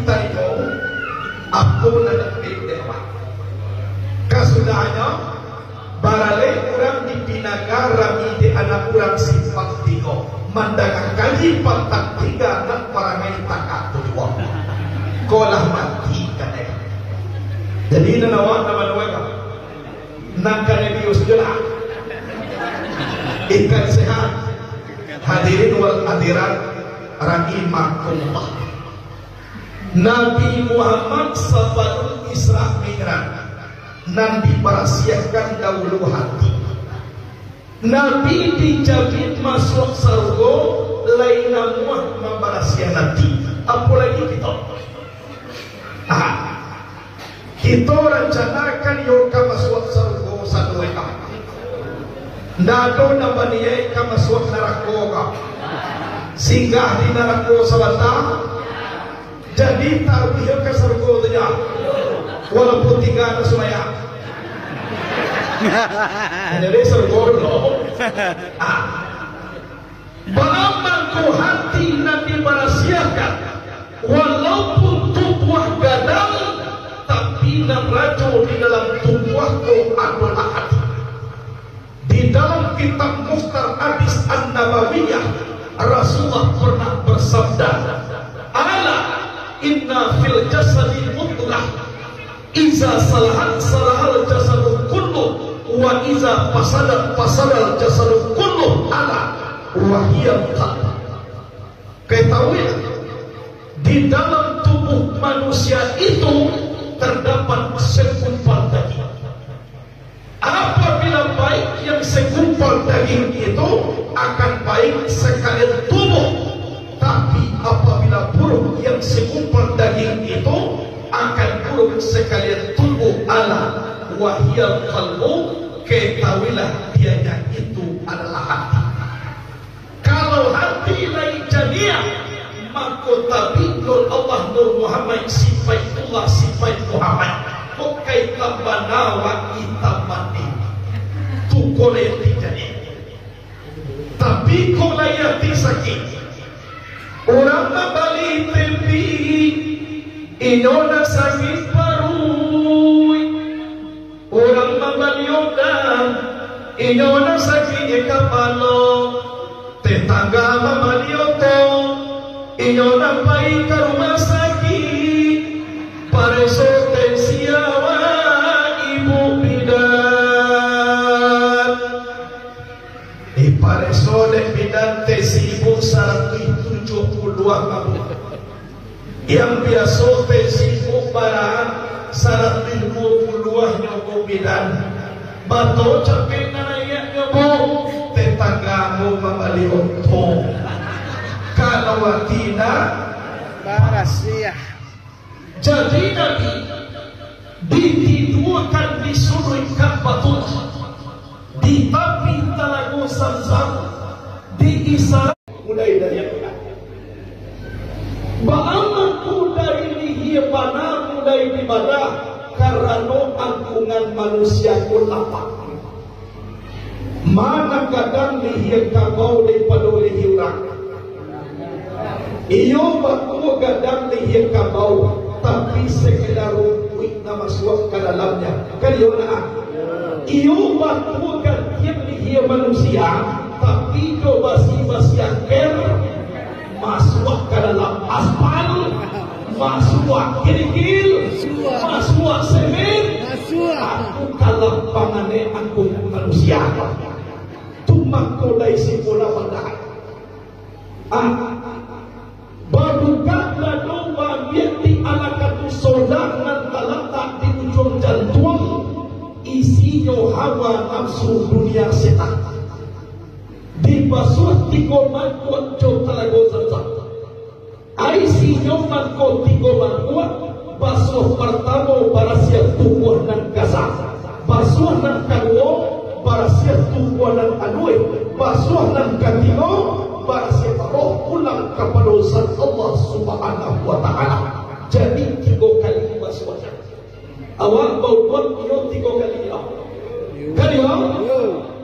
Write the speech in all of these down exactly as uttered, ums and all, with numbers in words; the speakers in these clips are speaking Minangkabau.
Tarimo, apo nan dapek dek awak. Kasudahannyo, baralek urang di Pinaga rami dek anak urang Simpang Tigo, mandanga kaji patang tiga nan parangai takah tu juo. Ko lah mati kadai. Jadi, nan awak nan manuai ka? Nan kanai bius jo lah. Ikan sehat. Hadirin wal hadirat rahimakumullah. Nabi Muhammad sabalun Isra Mi'raj, nan dibarasiahkan dahulu hati. Nabi dijamin masuak sarugo, lai namuah mambarasiahan ati. Apolagi kito. Ah, kito rancanakan iyo ka masuak sarugo sadoe ka. Ndak ado nan baniaik ka masuak narako ka. Singgah di narako sabanta. Jadi, taruih ka sarugo tu ja. Walaupun tingga ka sumbayang. Jadi, sarugo dulu. Ah. Baa mangko hati nan dibarasiahkan, walaupun tubuah gadang, tapi nan rajo di dalam tubuah tu adolah hati. Di dalam kitab Mukhtar Hadis An-Nabawiyah, Rasulullah pernah bersabda, "Ala inna fil jasadi mudghah, iza salahat salahal jasadu kullu, wa iza fasadat fasadal jasadu kullu, ala wa hiyal qalb." Ketahuilah, di dalam tubuh manusia itu terdapat segumpal daging. Apabila baik yang segumpal daging itu, akan baik sekalian tubuh. Tapi apabila buruk yang segumpal daging itu, akan buruk sekalian tubuh. Ala wa hiyal qalbu, ketahuilah dianya itu adalah hati. Kalau hati lai janiah, mako tabik Nur Allah Nur Muhammad, sifaitullah sifait Muhammad. Bukai tambah nawak itam mati. Tu ko lai ati janiah. Tapi ko lai ati sakik. Urang mambali tempi, inyo nan sakik paruik. Urang mambali obat, inyo nan sakik kapalo. Tetangga mambali oto, inyo nan pai ka rumah sakik. Pareso tensi awak, ibu bidan. Dipareso dek bidan, tensi ibu saratuih tujuah puluah, Abu. Yang biaso tensi ibu bara, saratuih duo puluah nyo, Bu bidan. Bato capek nan naiak nyo, Bu? Tetangga ambo mambali oto. Kalau ati indak barasiah. Jadi Nabi ditiduakan di suduik Ka'batullah, di tapi talago Zamzam, di Isra. Mulai dari Baa mangko dari lihia bana mulai dibadah, karano angkungan manusia ko lapak. Ma nan gadang lihia kabau daripado lihia urang? Iyo, batua gadang lihia kabau, tapi sakadar rumpuik nan masuak ka dalamnyo. Kan iyo, nah? Iyo, batua gantiang lihia manusia, tapi jo basi-basian ker, masuak ka dalam aspal, masuak kirikil, masuak semen, masuak. Aku kalah panganai angku manusia. Tu mangko dari sikolah pandai. Ah, babuka dado baambiak di alakatu sodak nan talatak di ujuang jantuang, isinyo hawa nafsu dunia setan. Dibasuah tigo mangkuak jo talago Zamzam. Ai sinyo mangko tigo mangkuak, basuah partamo barasiah tubuah nan kasa, basuah nan kaduo barasiah tubuah nan aluih, basuah nan katigo barasiah roh pulang kapado Zat Allah Subhanahu wa Ta'ala. Jadi, tigo kali basuah. Awak bauduak iyo tigo kali iyo? Kan iyo?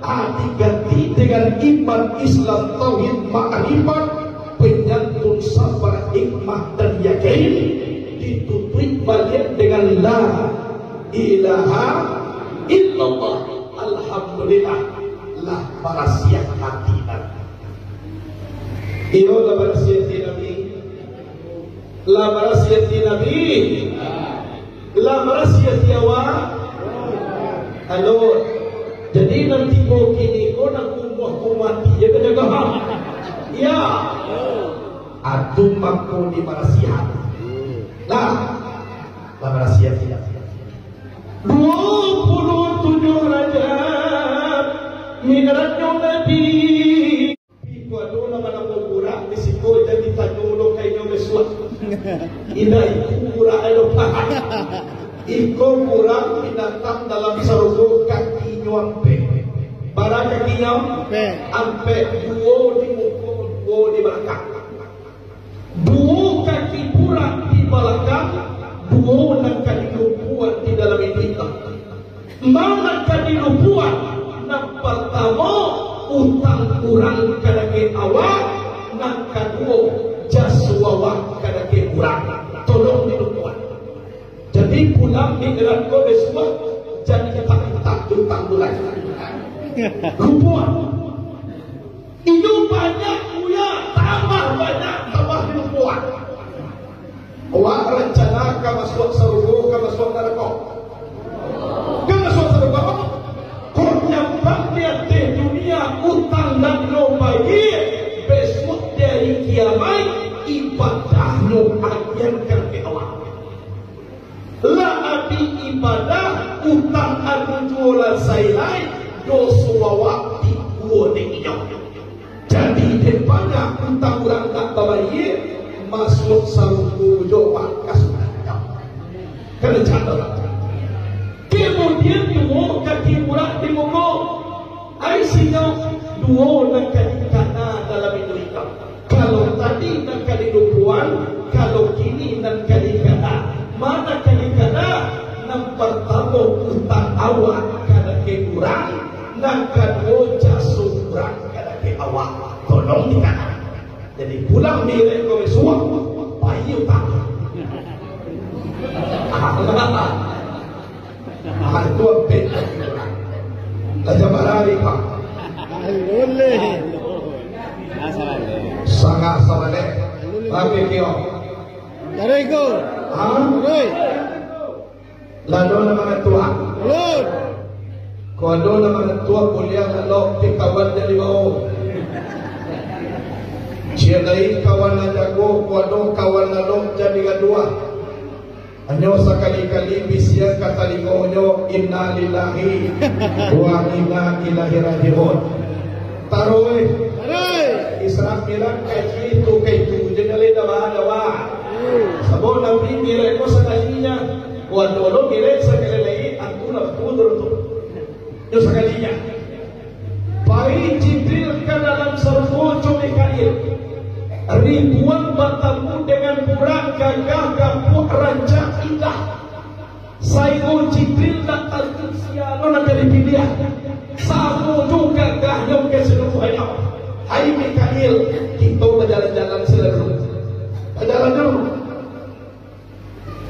Ah, diganti dengan iman, Islam, tauhid, makrifat, penyantun, sabar, hikmah, dan yakin. La ilaha illallah. Alhamdulillah, lah barasiah ati nan. Iyo, lah barasiah ati Nabi. Lah barasiah ati Nabi. Lah barasiah ati awak. Halo. Jadi, nan tibo kini ko, nan kumuah-kumuah ati, yo, ka jago, ha? Iyo. Atu mako dibarasiahan. Lah, lah barasiah ati. Duo puluah tujuah Rajab, mi'rajnyo Nabi. Iko ado nan banamo burak, di siko jan ditanyo lo ka inyo bisuak. Indak iko burak ado. Iko burak binatang dalam sarugo, kakinyo ampek. Bara kakinyo? Ampek. Ampek, duo di muko, duo di balakang. Duo kaki burak di balakang, duo nan ka dilumpuan di dalam iduik. Ma nan ka dilumpuan? Nan partamo, utang urang kadake awak, nan kaduo, jaso awak kadake urang. Tolong dilumpuan. Jadi, pulang di jalan ko bisuak, jan diintak-intak utang tu lai. Lumpuan. Inyo banyak, buya, tambah banyak, tambah lumpuan. Awak rancana ka masuak sarugo, ka masuak narako? Ka masuak sarugo. Kok nyampang di ateh dunia, utang nan lo bayia, bisuak di ari kiamaik, ibadahnyo agiahan ka awak. Lah abih ibadah, utang ado juo lah sailai, doso awak dikua dek inyo. Jadi, daripado utang urang ndak babayia, masuak sarugo jo awak ka surga. Karajo. Kamudian, duo kaki burak di muko. Ai sinyo, duo nan ka dikana dalam iduik ko. Kalau tadi nan ka dilumpuan, kalau kini nan ka dikana. Ma nan ka dikana? Nan partamo, utang awak kadake urang, nan kaduo, jaso urang kadake awak. Tolong dikana. Jadi, pulang di iduik ko bisuak, bayia utang. Ah, itu ampek. Raja Barari, Pak. Aluleh. Sangat sabalek. Tapi kio. Dari ko. Ha? Dari. Lah ado nan manantuak. Alun. Kok ado nan manantuak, buliah lalok, ti kawan jadi bau. Ciek lai kawan nan jago, kok ado kawan lalok jadi gaduah. Hanyo sakali-kali bisiak ka talingonyo, "Innalillahi wa inna ilaihi raji'un." Taruih. Taruih. Isra Mi'raj kaji tu, kaji tu, jan lai dawa-dawa. Hmm. Sabab Nabi Mi'raj ko sakali nyo. Wan dulu Mi'raj sakali lai, aku lah tutur tu. Nyo sakali nyo. Pai Jibril ka dalam sarugo jo Mikail. Ribuan batamu dengan burak gagah, gapuak, rancak, indah. Sainggo Jibril ndak tantu sia lo nan ka dipiliah. Samo jo gagahnyo ka saluruahnyo. Hai Mikail, kito bajalan-jalan sira dulu. Bajalan dulu.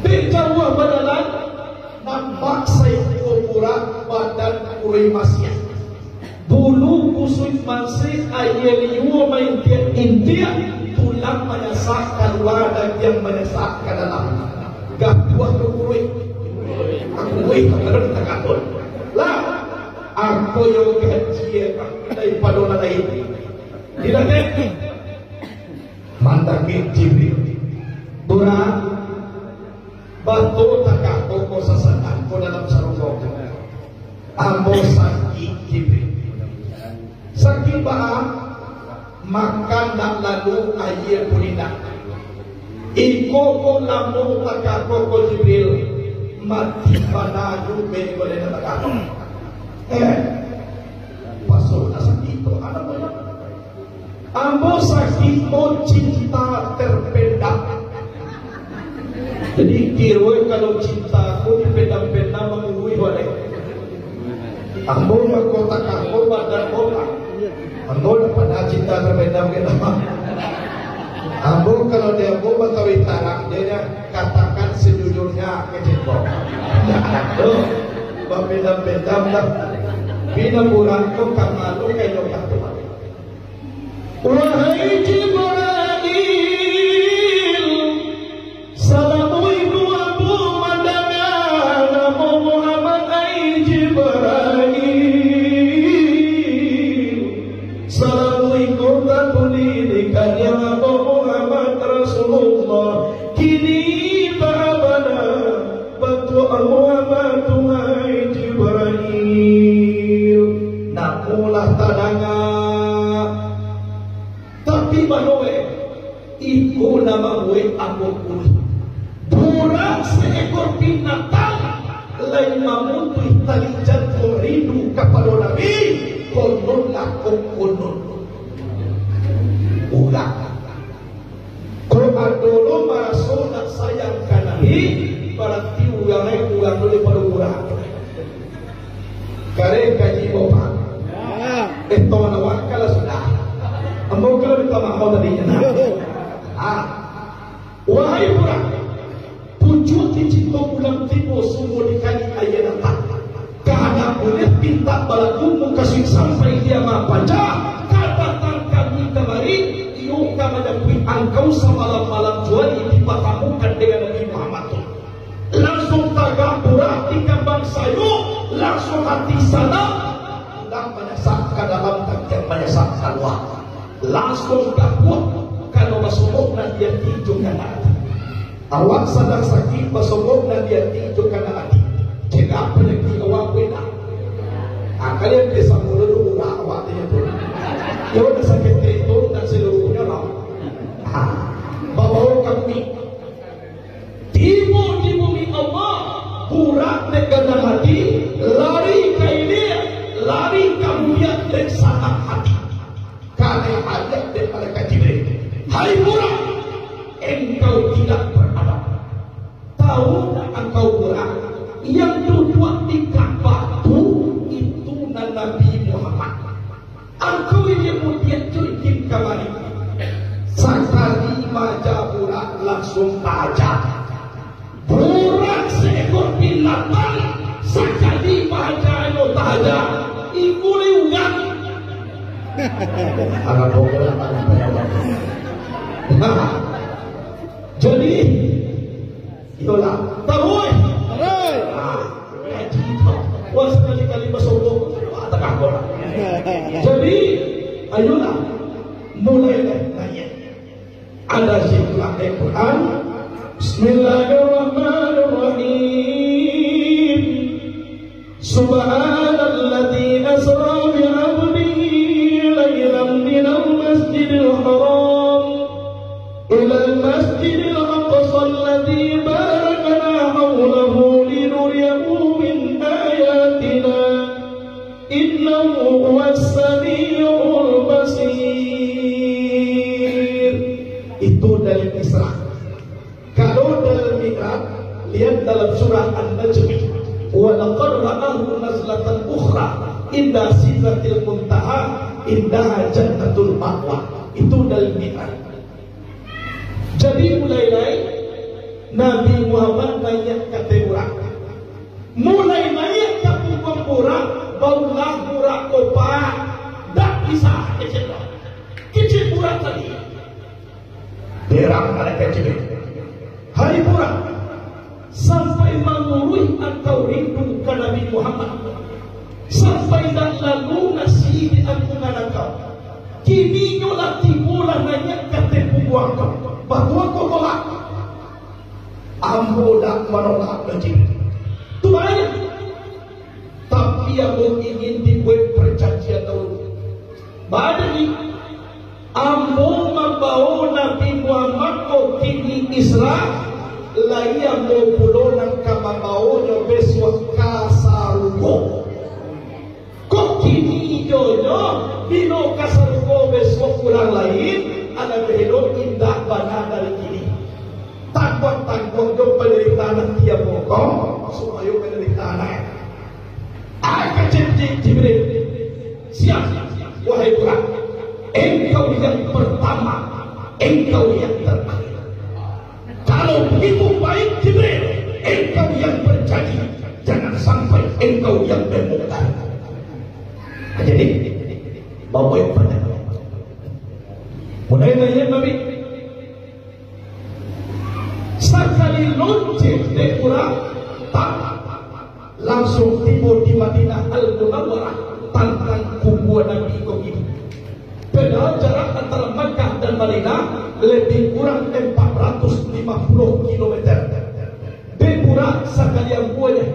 Dek jauah bajalan, nampak saikua burak badan kuruih masiang. Bulu kusuik mansik, aia liua maintiak-intiak, tulang manyasak kalua, dagiang manyasak ka dalam. Gapuah tu kuruih. Kuruih, kuruih, takabun. Lah, ako yo gaji daripado nan lain. Didatang. Mandakek Jibril. Burak, batua takah ko sasanak ko dalam sarugo. Ambo sakik, Jibril. Sakik baa? Makan ndak lalu, aia pun indak. Iko ko lamo takah ko, ko Jibril. Mati bana juo ko dek takah ko. Eh, paso nak sakik tu, anak banyak. Ambo sakik ko cinta terpendam. Jadi, kiro kalau cinta ko dipendam-pendam, manguruih wak deh. Ambo mako takah ko badan ko, Pak. Ambo dak pernah cinta terpendam gitu. Ambo kalau di ambo batawi tarang, dia nya katakan sejujurnya ke ceko. Aduh, babedam-bedam dah. Bina Burak ko ka malu ka inyo katuan. Wahai Jibrail, salamuiko ambo mandanga namo Muhammad, ai Jibrail. Salamuiko tatulih di kaniang ambo Muhammad Rasulullah. Kini baa bana batuah ambo Muhammad tu, ai Jibrail. Namo lah tadanga. Tapi mano, eh, iko nan mambuek ambo kuruih. Burak saekor binatang lai mamutuih tali jantuang rindu kapado Nabi, konon lah kok konon. Burak. Kok ado lo maraso nak sayang ka Nabi, barati urang lai kurang lo daripado burak. Kareh kaji bapak. Eh, tolong awak kalau sudah. Ambo kalau minta maaf tadi. Ah. Wahai burak, pucuak di cinto bulan tibo, sumua di kali aia datang. Kahandak buliah pintak balagu, mukasuik sampai kiamat panja. Ka datang kami kamari, iyo ka manjapuik angkau samalam-malam juo di, dipatamukan dengan Nabi Muhammad tu. Langsuang tagak burak di kambang sayok, langsuang hati sanang, indak manyasak ka dalam, takiak manyasak kalua. Langsuang gapuah, karano basobok nan di ati jo kandak ati. Awak sadang sakik, basobok nan di ati jo kandak ati. Cegak panyakik awak ko indak? Ah, kalian biasa mulu dulu burak awak tu nyo tu. Yo, dah sakik tu, tak seluruhnya lah. Ah, babawo ka bumi. Tibo di bumi Allah, burak dek ganang hati, lari ka ilia, lari ka mudiak dek sanang hati. Kanai ayat dek malaikat Jibril, "Hai burak, engkau tidak beradab. Tahu tak engkau burak, yang duduak di Ka'bah tu, itu nan Nabi Muhammad." Angkau ini mudiak cuikin kamari. Sakali maja burak langsuang tahaja. Burak seekor binatang sakali maja nyo tahaja. Iko lai urang. Anak bola anak bola. Nah, jadi Iyolah, taruih. Taruih. Ah, ngaji tu. Wah, sakali-kali basobok. Wah, tangah bola. Jadi, ayolah. Mulailah naiak. Ada sifat Al-Quran. Bismillahirrahmanirrahim. Subhanalladzi asra bi abdihi lailan minal masjidil haram ilal masjidil aqsa alladzi barakna haulahu linuriyahu min ayatina, innahu huwas samiul basir. Itu dari Isra. Kalau dalam Mi'raj, lihat dalam surah An-Najmi, "Wa laqad ra'ahu nazlatan ukhra inda sidratil muntaha, indaha jannatul ma'wa." Itu dalam Mi'raj. Jadi, mulai lai Nabi Muhammad naiak ka ateh burak. Mulai naiak ka pungguang burak, baulah burak ko, Pak. Dak bisa, kecek burak. Kecek burak tadi. Berang malaikat Jibril, "Hai burak, sampai manguruih angkau rindu ka Nabi Muhammad, sampai indak lalu nasi di angkungan angkau. Kini nyo lah tibo lah naiak ka ateh pungguang angkau. Batua ko tolak?" "Ambo dak manolak, Jibril. Tu bae. Tapi ambo ingin dibuek parjanjian dahulu." Baa ni, ambo mambawo Nabi Muhammad ko kini Isra, lai ambo pulo nan ka mambawonyo bisuak ka sarugo. Kok kini ijonyo, bilo ka sarugo bisuak urang lain, alah elok indak bana dari kini. Tangguang-tangguang jo pandaritaanlah tiap pokok, supayo pandaritaanlah. Ai kecek Ji-, Jibril, "Siap, wahai burak. Engkau yang pertama, engkau yang terakhir." "Kalau begitu baik, Jibril, engkau yang berjanji. yang bermodal. Jadi, bawa yang banyak. Mulai dari Nabi, sakali lonceng dek urang, tak, langsuang tibo di Madinah Al-Munawwarah, tantang kubua Nabi ko giko. Padahal jarak antara Makkah dan Madinah lebih kurang empat ratus lima puluh kilometer. Dek urang sakali ambuanyo.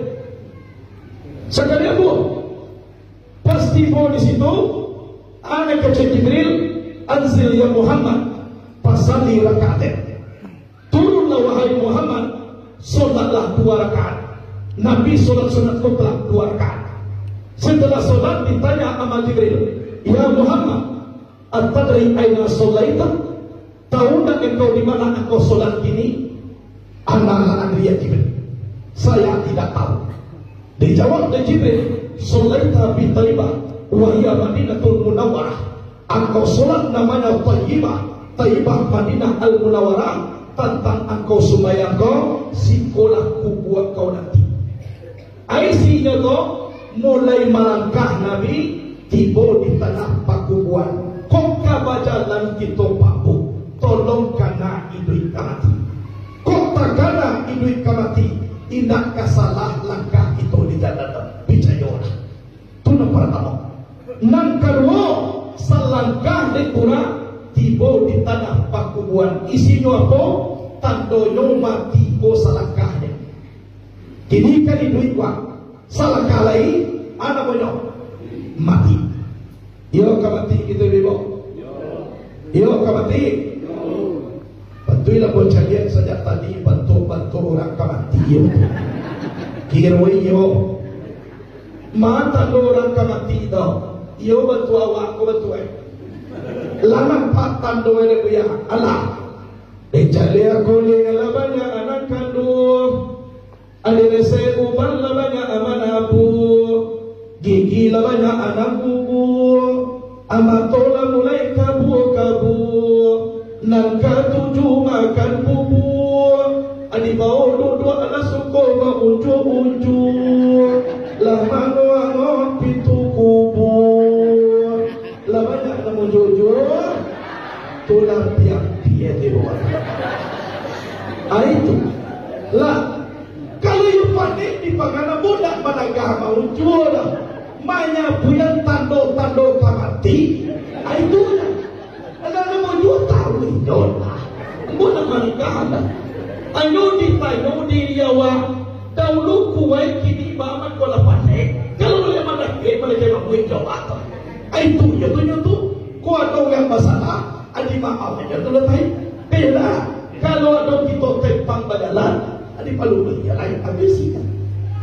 Sakali ambuan. Pas tibo di situ, ado kecek Jibril, "Anzil ya Muhammad, fasalli rakaatain." Turunlah, wahai Muhammad, solatlah dua rakaat. Nabi solat sunat mutlak dua rakaat. Setelah solat, ditanya ama Jibril, "Ya Muhammad, atadri aina sollaita? Tahu ndak engkau di mana engkau solat kini?" "Ana la adri ya Jibril, saya tidak tahu." Dijawab dek Jibril, "Sollaita bi Taibah, wa hiya Madinatul Munawwarah." Engkau solat namanyo Taibah, Taibah Madinah Al-Munawwarah, tantang engkau sumbayang ko, sikolah kubua kau nanti. Ai sinyo tu, mulai malangkah Nabi, tibo di tanah pakubuan. Kok ka bajalan kito, Pak Bu, tolong kana iduik ka mati. Kok takana iduik ka mati, indak ka salah langkah kito di jalan tu. Picayolah. Tu nan partamo. Nan kaduo, salangkah dek urang tibo di tanah pakubuan. Isinyo apo? Tandonyo mati ko salangkah dek. Kini kan iduik, wah. Salangkah lai, a namonyo? Mati. Iyo ka mati kito, Ibu? Iyo ka mati? Patuiklah bacaliak sajak tadi bantuak-bantuak urang ka mati, iyo. Kiro iyo. Ma tando urang ka mati tu? Iyo bantuak awak ko bantuak, eh. Lah nampak tando, eh, Buya? Alah. Eh, caliak ko, lah banyak anak kanduang. Ado resek uban lah banyak manabuak, gigi lah banyak nan guguak, mato lah mulai kabuak-kabuak, nan katuju makan bubuak, dibao duduak lah suko baunjuak-unjuak, lah manguak-nguak pintu kubuak. Lah banyak nan mujujua, tulah piang-piang di rumah. Ah, itu. Lah, kalau iyo panek di pangana budak managah maucua lah, manyabuikan tando-tando ka mati, ah, itu lah. Lah, nan mujua tahu inyo lah. Ambo nak managah lah. Ayo ditanyo diri awak, dahulu kuaik, kini ba mako lah pandai. Kalau buliah mandakek, mandakek mambuek jawab tu. Ai, itu je tu, nyo tu. Kok ado urang basalah, adi maaf aja tu lah, tai. Beda. Kalau ado kito tempang bajalan, adi palu bajalan, habis inyo.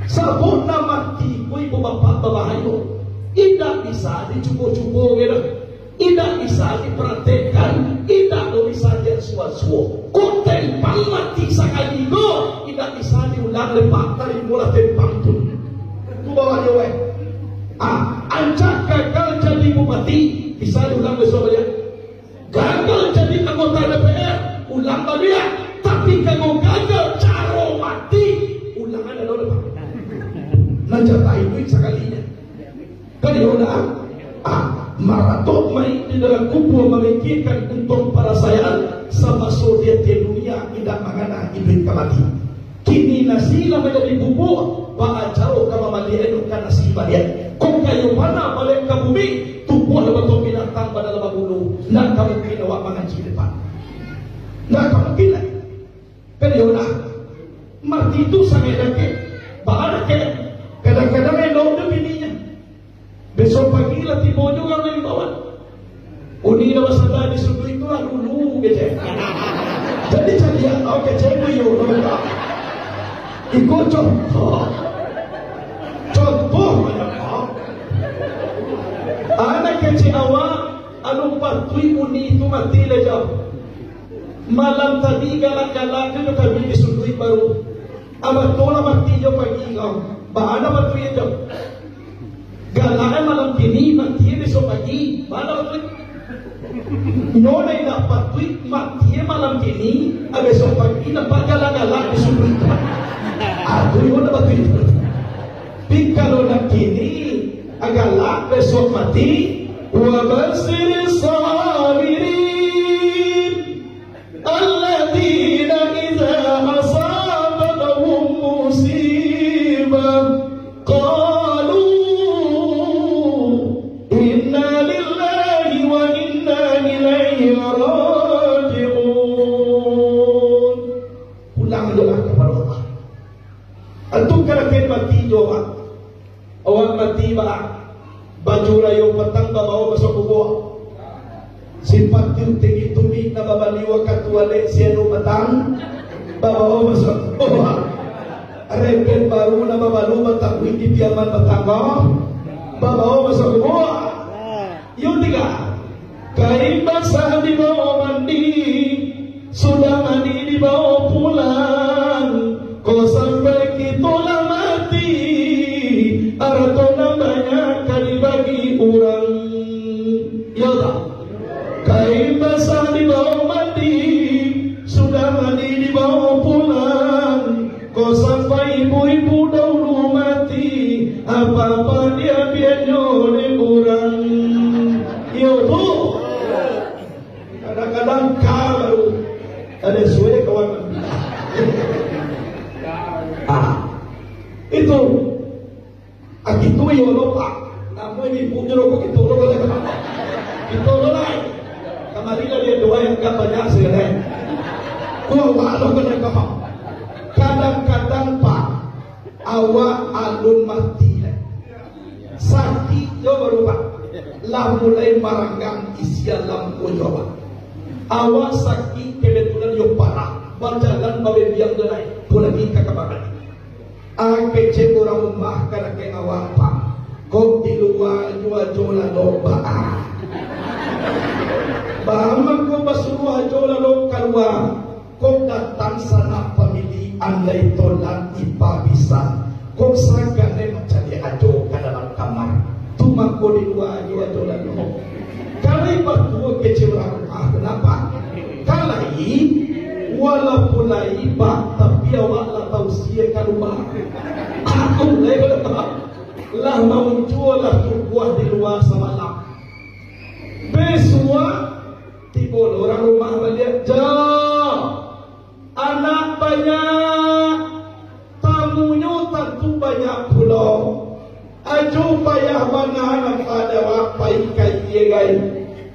Sabab nan mati ko, ibu bapak, babahayo. Indak bisa dicubo-cubo, gitu. Indak bisa diparatihkan, indak lo bisa diasuah-asuah. Kok tempang mati sakali ko, indak bisa diulang lepak, tarimolah tempang tu. Tu bawahnyo, weh. Ah, ancak gagal jadi bupati, bisa diulang bisuak baliak. Gagal jadi anggota D P R, ulang baliak. Tapi kalau gagal caro mati, ulangan ado lepak. Nan jatah iduik sakalinyo. Kan iyo lah. Ah, maratok mai di dalam kubua mamikirkan untuang parasaian, samaso di ateh dunia indak mangana iduik ka mati. Kini nasi lah manjadi bubua, baa caro ka mamaliak, anu ka nasi baliak. Kok kayo bana baliak ka bumi, tubuah lah batua binatang badalam babulu, ndak ka mungkin awak mangaji depan. Ndak ka mungkin lah. Kan iyo lah. Mati tu sangaik dakek. Baa dakek? Kadang-kadang elok jo bininyo. Bisuak pagi lah tibo jo urang nan imbauan. Uni nan basanda di suduik tu lah dulu, kecek. Jadi caliak tau kecek tu iyo, tau tak? Iko contoh. Contoh banyak, tau. Anak kecek awak, anu patuik uni tu mati lah jauh. Malam tadi galak-galak jo kami di suduik baru. Abah tu lah mati jo pagi kau. Baa nan batuik tu? Galak malam kini, mati bisuak pagi. Baa nan batuik? Nyo nan indak patuik, mati malam kini, ah, bisuak pagi nampak galak-galak di suduik tu. Ah, tu nyo nan batuik tu. Tapi kalau nan kini, galak, bisuak mati. Wa basyiris sabirin, alladzina idza asabathum musibah, qalu inna lillahi wa inna ilaihi raji'un. Pulang doa kapado Allah. Antu ka lakeh mati jo awak. Awak mati, ba, baju rayo patang babawo masuak kubua. Sipatu tinggi tumik nan babali wakatu alek si anu patang, babawo masuak kubua. Reben baru nan babalu batakuik di Piaman patang ko, babawo masuak kubua. Yo tiga. Kain basah dibawo mandi, sudah mandi dibawo pulang. Kok sampai kito lah mati, arato nan banyak ka dibagi urang. Yo tak? Kain basah dibawo mandi, sudah mandi dibawo pulang. Kok sampai ibu-ibu dahulu mati, apa-apa diambiaknyo dek urang. Iyo tu. Kadang-kadang ka baru ada suai kawan. Ah, itu. Ah, gitu iyo lo, Pak. Namo ibu-ibu nyo lo, kok gitu lo, kok gitu lo lai. Kamari lah dia doa yang agak banyak sih, kan? Kuah lo, kan? Kadang-kadang, Pak, awak alun mati lai. Sakik jo baru, Pak. Lah mulai maranggang isi alam ko jo, Pak. Awak sakik kebetulan yo parah. Bajalan babebiang jo lai. Apolai ka kamari. Ah, kecek urang rumah ka dakek awak, Pak. Kok di lua juo ajo lalok, Pak. Baa mangko basuruah ajo lalok kalua. Kok datang sanak pamili andai tolan ipa bisa. Kok saganai mancaliak ajo ka dalam kamar. Tu mangko di lua juo ajo lalok. Kalai batua kecek urang rumah, kenapa? Kalai, walaupun lai, Pak, tapi awak lah tausia kalua. Aku lai lah, lah maunjua lah tubuah di lua samalam. Bisuak, tibo lo urang rumah baliak, Jo, anak banyak, tamunyo tantu banyak pulo. Ajo payah bana nan pado awak pai ka india gai,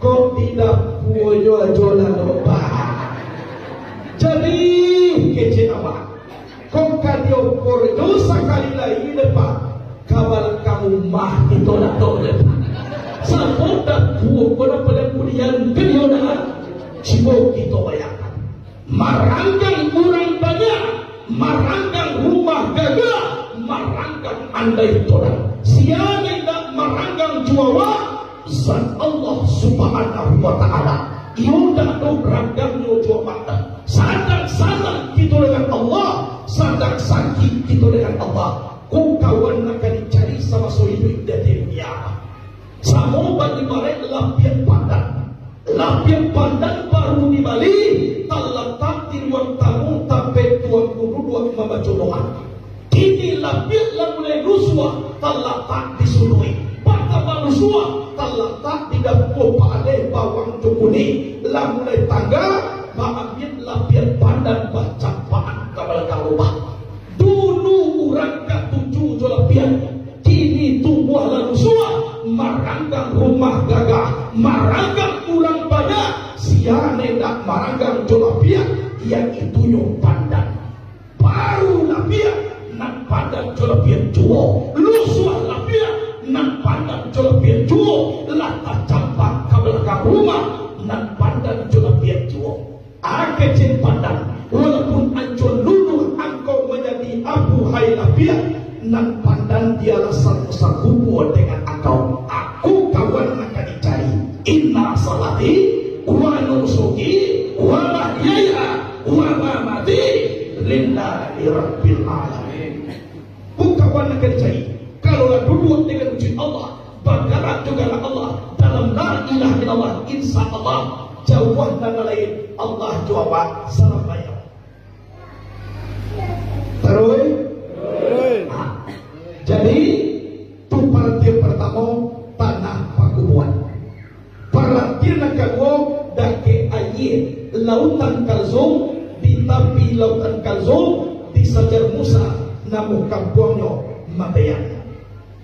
kok di dapua jo ajo lah doh, Pak. Jadi, kecek awak, kok ka diopor jo sakali lai deh, Pak, ka balakang rumah kito lah doh deh, Pak. Sabab dapua ko nan paliang kudian ka diyo dah. Cubo kito bayangkan. Maranggang urang banyak, maranggang rumah gagah, maranggang andai tolan. Sia nan indak maranggang jo awak, Zat Allah Subhanahu wa Ta'ala. Iyo ndak doh ranggangnyo jo awak. Sadang sanang kito dengan Allah, sadang sakik kito dengan Allah. Ko kawan nan ka dicari samaso iduik di ateh dunia. Samo baibaraik lapiak pandan. Lapiak pandan baru dibali, talatak di ruang tamu, tampek Tuanku duduak mambaco doa. Kini lapiak lah mulai lusuah, talatak di suduik. Patambah lusuah, talatak di dapua Pak Aleh bawang jo kunik. Lah mulai tangga, baambiak lapiak pandan bacampaan ka balakang rumah. Dulu urang katuju jo lapiak, kini tumbuah lah lusuah, maranggang rumah gagah, maranggang urang banyak, sia nan indak maranggang jo lapiak, yaitunyo pandan. Baru lapiak, nan pandan jo lapiak juo, lusuah lapiak, nan pandan jo lapiak juo, lah tacampang ka balakang rumah, nan pandan jo lapiak juo. Ah, kecek pandan, walaupun ancua luluah angkau manjadi abu hai lapiak, nan pandan dialah samo sakubua dengan angkau. Aku kawan nan ka dicari. Inna salati, wa nusuki, wa mahyaya, wa mamati, lillahi rabbil alamin. Bukan kawan nan ka dicari. Kalau lah duduak dengan ujuik Allah, bagarak jo garak Allah, dalam la ilaha illallah, insya Allah, jauah nan lain, Allah jo awak salamai. Taruih? Taruih. Ah. Jadi, Musa, namo kampuangnyo Madian.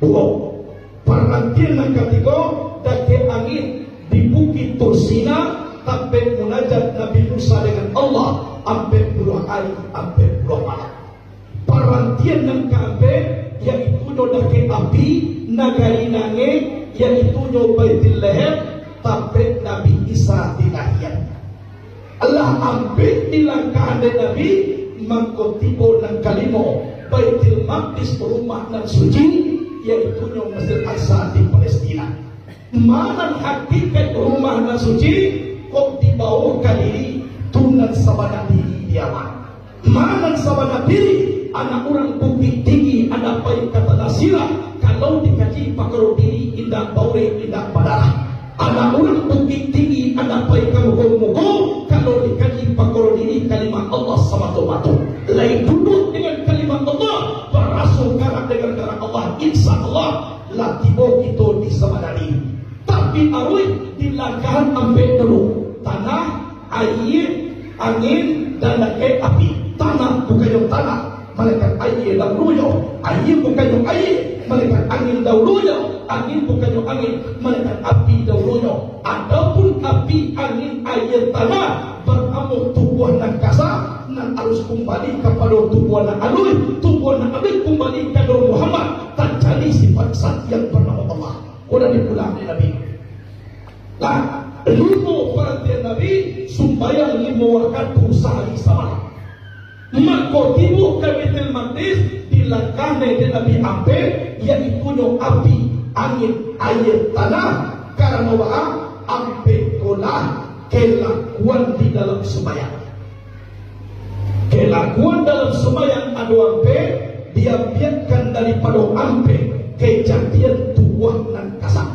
Duo, parantian nan katigo, dakek angin di Bukik Tursina, tampek munajat Nabi Musa dengan Allah, ampek puluah ari, ampek puluah malam. Parantian nan kaampek, yaitunyo dakek api, nagari nangih, yaitunyo Baitul Laham, tampek Nabi Isa dilahian. Lah ampek dilangkahan dek Nabi, mangko tibo nan kalimo, Baitul Maqdis, rumah nan suci, yaitunyo Masjid Aqsa di Palestina. Ma nan hakikat rumah nan suci, kok dibawo ka diri, tu nan sabana diri dia mah. Ma nan sabana diri, anak urang Bukik Tinggi, anak pai ka Tanah Sirah, kalau dikaji pakaro diri, indak baurek, indak badarah. Anak urang Bukik Tinggi, anak pai ka muko-muko, kalau dikaji pakaro diri, kalimah Allah samato-mato. Lai duduak dengan kalimah Allah, baraso garak dengan garak Allah, insya Allah, lah tibo kito di sabana diri. Tapi aruih dilangkahan ampek dulu, tanah, aia, angin, dan dakek api. Tanah bukannyo tanah, malaikat aia dahulunyo. Aia bukannyo aia, malaikat angin dahulunyo. Angin bukannyo angin, malaikat api dahulunyo. Adopun api, angin, aia, tanah, baramuah tubuah nan kasa, nan aruih kumbali kapado tubuah nan aluih, tubuah nan aluih kumbali ka Nur Muhammad, tajadi sifat zat yang banamo Allah. Ko nan dipulang dek Nabi. Lah, limo parantian Nabi, sumbayang limo wakatu sahari samalam. Mako tibo ka Baitul Maqdis, dilangkahan dek Nabi ampek, yaitunyo api, angin, aia, tanah, karano baa, ampek ko lah kalakuan di dalam sumbayang. Kalakuan dalam sumbayang ado ampek, diambiakkan daripado ampek kajadian tubuah nan kasa.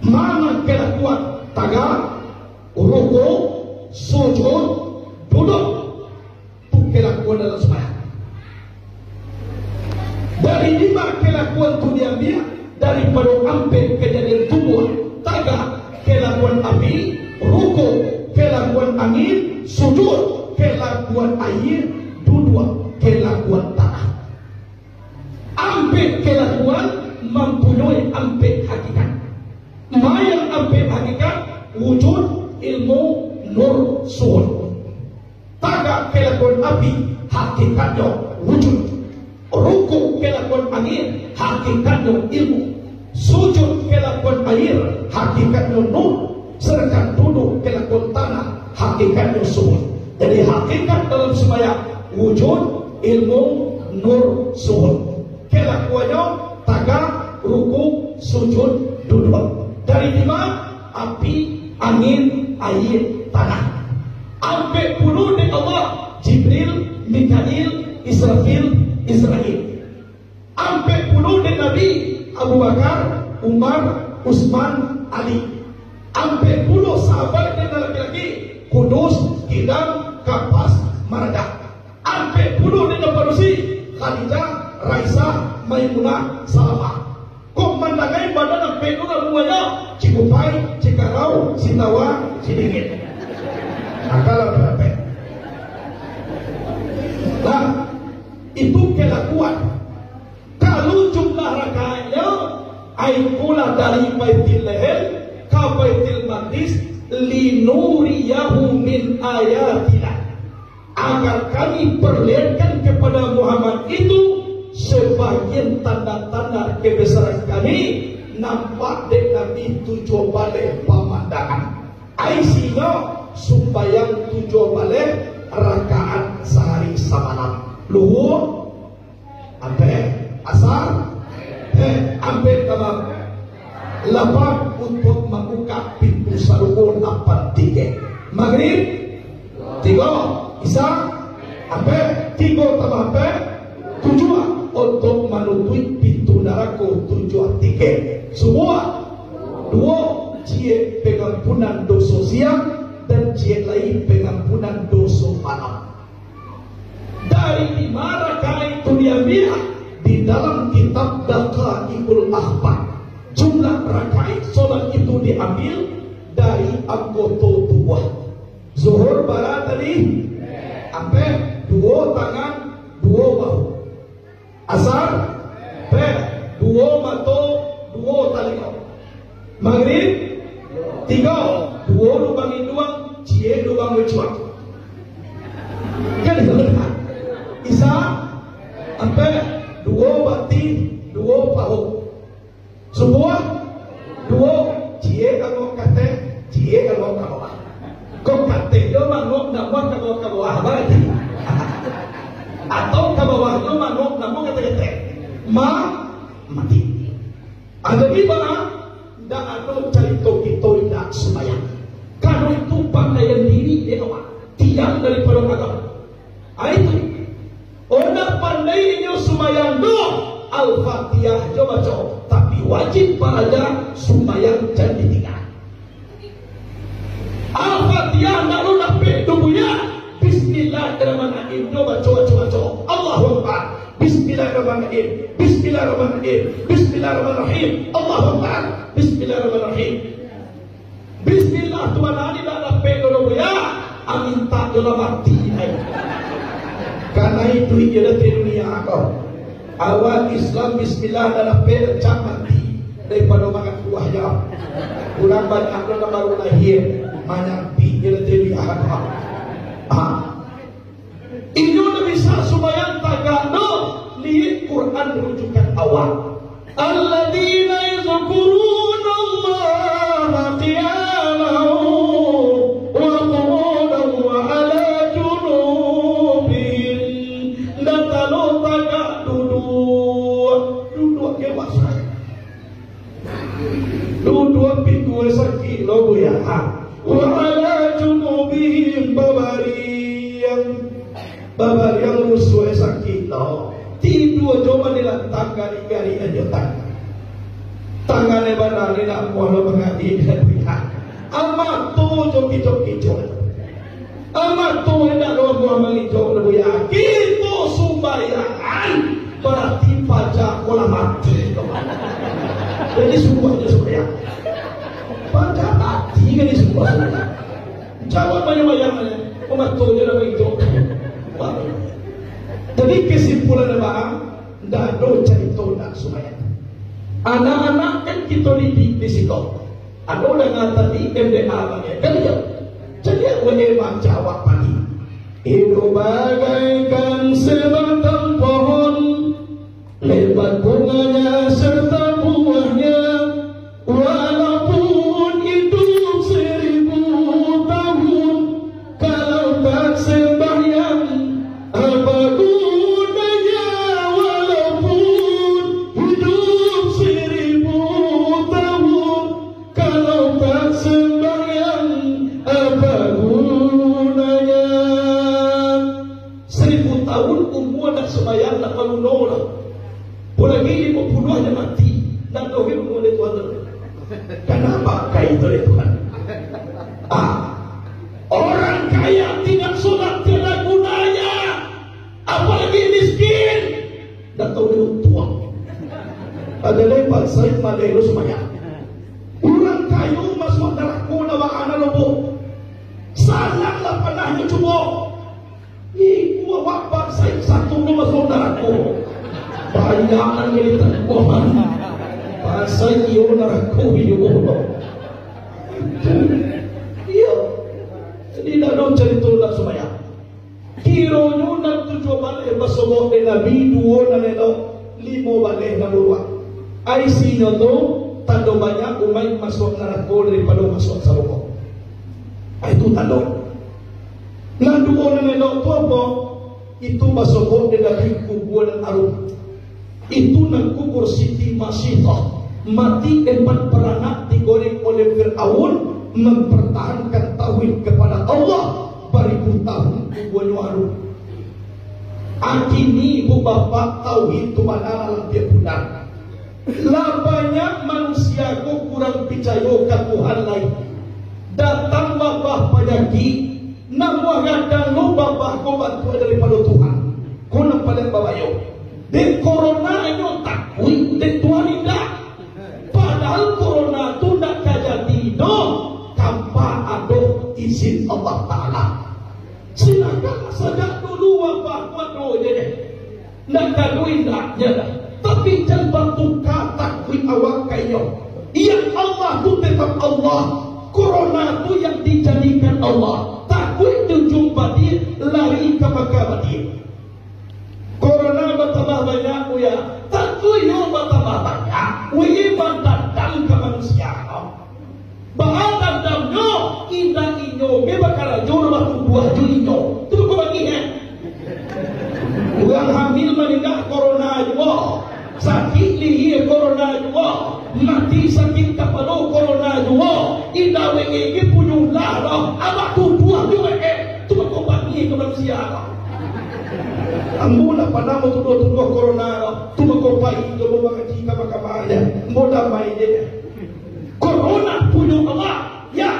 Ma nan kalakuan, tagak, rukuk, sujud, duduak. Tu kalakuan dalam sumbayang. Dari dima kalakuan tu diambiak? Daripado ampek kajadian tubuah, tagak, kalakuan api, rukuk, kalakuan angin, sujud, kalakuan aia, duduak, kalakuan tanah. Ampek kalakuan mampunyoi ampek hakikat. Ma nan ampek hakikat, wujud, ilmu, nur, suhud. Tagak kalakuan api, hakikatnyo wujud. Rukuk kalakuan angin, hakikatnyo ilmu. Sujud kalakuan aia, hakikatnyo nur. Sadangkan duduak kalakuan tanah, hakikatnyo suhud. Jadi, hakikat dalam sumbayang, wujud, ilmu, nur, suhud. Kalakuannyo, tagak, rukuk, sujud, duduak. Dari dima? Api, angin, aia, tanah. Ampek puluah dek Allah, Jibril, Mikail, Israfil, Izrail. Ampek puluah dek Nabi, Abu Bakar, Umar, Usman, Ali. Ampek puluah sahabat dek nan laki-laki, Kudus, Kidam, Kapas, Maradak. Ampek puluah dek nan padusi, Khadijah, Raisah, Maimunah, Salamah. Kok mandangai badan ampek tu lah buahnyo, Cikupai, Cikarau, Sitawa, Sidingin. Nah, kalau barampek. Nah, itu kalakuan. Kalau jumlah rakaatnyo, itulah dari Baitul Laham ka Baitul Maqdis, linuriyahu min ayatina. Agar Kami perlihatkan kepada Muhammad itu sebagian tanda-tanda kebesaran Kami, nampak dek Nabi tujuah baleh pamandangan. Isinyo sumbayang tujuah baleh rakaat sahari samalam. Luhur, ampek, asar, ampek, ampek tambah lapan untuak mambukak pintu sarugo lapan tingkek. Magrib, tigo, Isya, ampek, tigo tambah ampek, tujuah, untuak manutuik pintu narako tujuah tingkek. Subuah, duo, ciek pengampunan doso siang, dan ciek lai pengampunan doso malam. Dari dima rakaat itu diambiak? Di dalam kitab Daqaiqul Akhbar, jumlah rakaat solat itu diambil dari anggoto tubuah. Zuhur bara tadi? Ampek, duo tangan, duo bahu. Ampek, duo batih, duo paho. Subuah, duo, ciek angok ka ateh, ciek angok ka bawah. Kok ka ateh jo mangok namuah ka bawah, ka bawah, barati. Atau ka bawah jo mangok namuah ka ateh, ka ateh. Ma-, mati. Ado iba, ndak ado carito kito indak sumbayang. Karano itu pakaian diri dek awak, tiang daripado agamo. Ah, itu. Ondak pandai inyo sumbayang doh, Al-Fatihah jo baco, tapi wajib baraja sumbayang jan ditingga. Al-Fatihah ndak lo dapek tu, Buya. Bismillahirrahmanirrahim. Nyo baco, baco, baco. Allahu Akbar. Bismillahirrahmanirrahim. Bismillahirrahmanirrahim. Bismillahirrahmanirrahim. Allahu Akbar. Bismillahirrahmanirrahim. Bismillah tu bana ni ndak dapek tu, Buya. Amin tak dalam hati. Karano itu je dah dunia kau. Awak Islam bismillah dah dapek, rancak mati daripado mangaku wahya. Urang banyak tu nan baru lahia, manyampi je lah jadi. Ha. Inyo ndak bisa sumbayang tagak doh, liek Quran rujukan awak. Alladzina yadzkurunallaha qiyaman wa qu'udan wa 'ala junubihim. Ndak talo tagak, duduak. Duduak ke masa. Duduak pintu sakik lo, Buya. Wa 'ala junubihim, babariang. Babariang rusuah sakik lo. Tidua jo manilantang gari-gari ajo tangan. Tangan e bana ni nak muah lo mangadi, Buya. Amato jo kicok-kicok. Amato indak lo buah mangijok, Buya. Kito sumbayangan, barati paja ko lah mati. Jadi sumbayang jo sumbayang. Paja mati kan disumbah sumbayang. Jawab banyak-banyak aja. Amato je lah mangijok. Jadi kesimpulan, Abang, ndak ado carito ndak sumbayang. Anak-anak kan kito didik di siko. Ado danga tadi M D A bagai. Kan iyo? Caliak W E baco awak pagi. Iduik bagaikan sebatang pohon, lebat bunganya serta buahnya, walaupun hidup seribu tahun, kalau tak sembahyang, apa gunanya? Walaupun hidup seribu tahun, kalau tak sembahyang, apa gunanya? Seribu tahun umua ndak sembahyang, ndak baguno lah. Apolai limo puluah nyo mati, ndak tahu umua dek Tuhan tu. Kanapa kaito dek Tuhan? Ah, orang kaya tidak solat tiada gunanya, apalagi miskin. Ndak tahu dek untuang. Ada lai bansaik maleh lo sumbayang. Urang kayo masuak narako ndak baa lo, Bu. Sanang lah panah nyo cubo. Iku awak bansaik satu lo masuak narako. Bayangan jadi takuahan. Bansaik iyo narako iyo lo. Iyo. Jadi ndak ado carito ndak sumbayang. Kironyo nan tujuah baleh basobok dek Nabi, duo nan elok, limo baleh nan buruak. Isinyo tu tando banyak umaik masuak narako daripado masuak sarugo. Ah, itu tando. Nan duo nan elok tu apo? Itu basobok dek Nabi kubua nan arum. Itu nan kubur Siti Masitah, mati empat baranak digoreng oleh Firaun, mempertahankan tauhid kepada Allah baribu tahun kubuanyo arum. Akini ibu bapak tauhid tu bana lah piak pudar. Lah banyak manusia ko kurang picayo ka Tuhan lai. Datang babah panyakik, namuah gadang lo babah ko bantuak daripado Tuhan. Ko nan paliang babayo. Dek corona inyo takuik, dek Tuhan indak. Padahal corona tu ndak ka jadi doh, tanpa ado izin Allah Taala. Silakan sajak dulu wabah ko ado je deh. Ndak ka ado indaknyo doh. Tapi jan batuka takuik awak ka inyo. Yang Allah tu tetap Allah. Corona tu yang dijadikan Allah. Takuik di ujuang badia, lari ka Makkah badia. Corona batambah Iyo, corona juo, mati sakik kapalo corona juo, indak wengenge punyo ulah doh, abah tuduah juo, eh, tu mako bangih ka manusia doh. Ambo lah panah batuduah-tuduah corona doh, tu mako pai jo mangaji ka mahkamah je, ambo damai je. Corona punyo Allah, ya,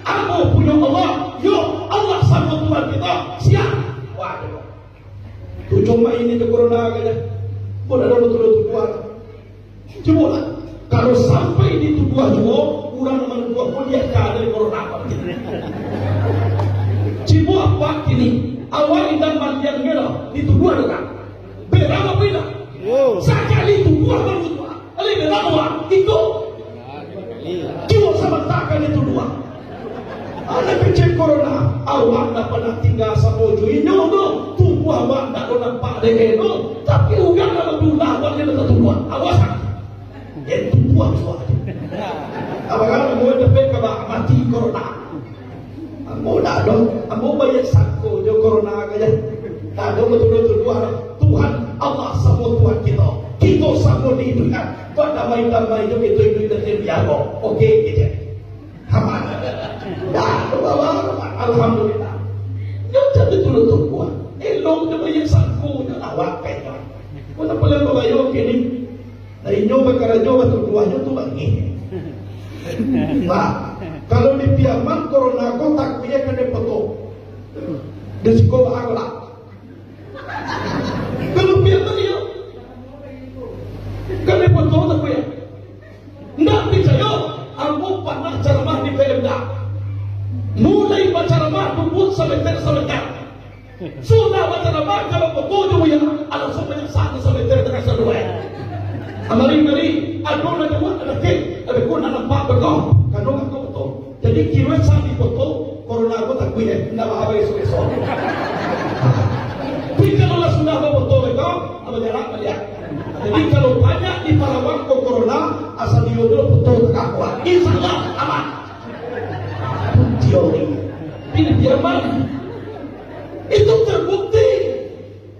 ambo punyo Allah, yo, Allah samo Tuhan kito, siap. Waduh. Tu cuma ini tu corona aja. Pun ada betul-betul kuat. Cubolah. Kalau sampai dituduah juo, urang manuduah pun dia ka dari corona. Cubo apa kini? Awak indak mandiang dia lah. Dituduah dia kan? Berang apa indak? Yo. Sakali tuduah baru tuduah. Alai berang awak. Itu. Cubo sabanta kali tuduah. Anak kecil corona, awak ndak panah tingga samo jo inyo tu. Tubuah awak ndak ado nampak dek inyo, tapi urang nan badulah awak nyo tatuduah. Awas ah. Jan tubuah suah. Abang kan mau dapek ka mati corona. Ambo ndak ado, ambo banyak sangko jo corona ka je. Ndak ado batuduah-tuduah doh. Tuhan Allah samo Tuhan kito. Kito samo diiduikkan. Badamai-damai jo kito iduik dan diago. Oke, kecek. Aman. Dah, tu bawa, alhamdulillah. Nyo jadi dulu tu kuat. Elok nyo bayar sangko nyo awak kaitu. Kau tak boleh bawa yo kini. Nah, inyo bakarajo batu buahnyo tu bangih. Nah, kalau di Piaman corona ko takuiknyo ka Depoto. Di siko bahagolah. Kalau Piaman iyo. Ka Depoto takuik. Ndak picayo, ambo panah caramah di P M D A. Mulai bacaramah duduak sameter-sameter. Sudah bacaramah, kalau batua jo buya, alah sudah banyak sanak sameter tangah saduai. Amari-mari, ado nan jauah, ado kek, ado pun nan nampak beko, kano ngako batua. Jadi, kiro sandi foto, corona ko takuik, eh, indak baa esok-esok. Tapi kalau lah sudah bafoto beko, abah jarak baliak. Jadi, kalau banyak di Palawang ko corona, asa dio dulu foto tagak kuat. Insya Allah, aman. Itu teori. Ini dia aman. Itu terbukti.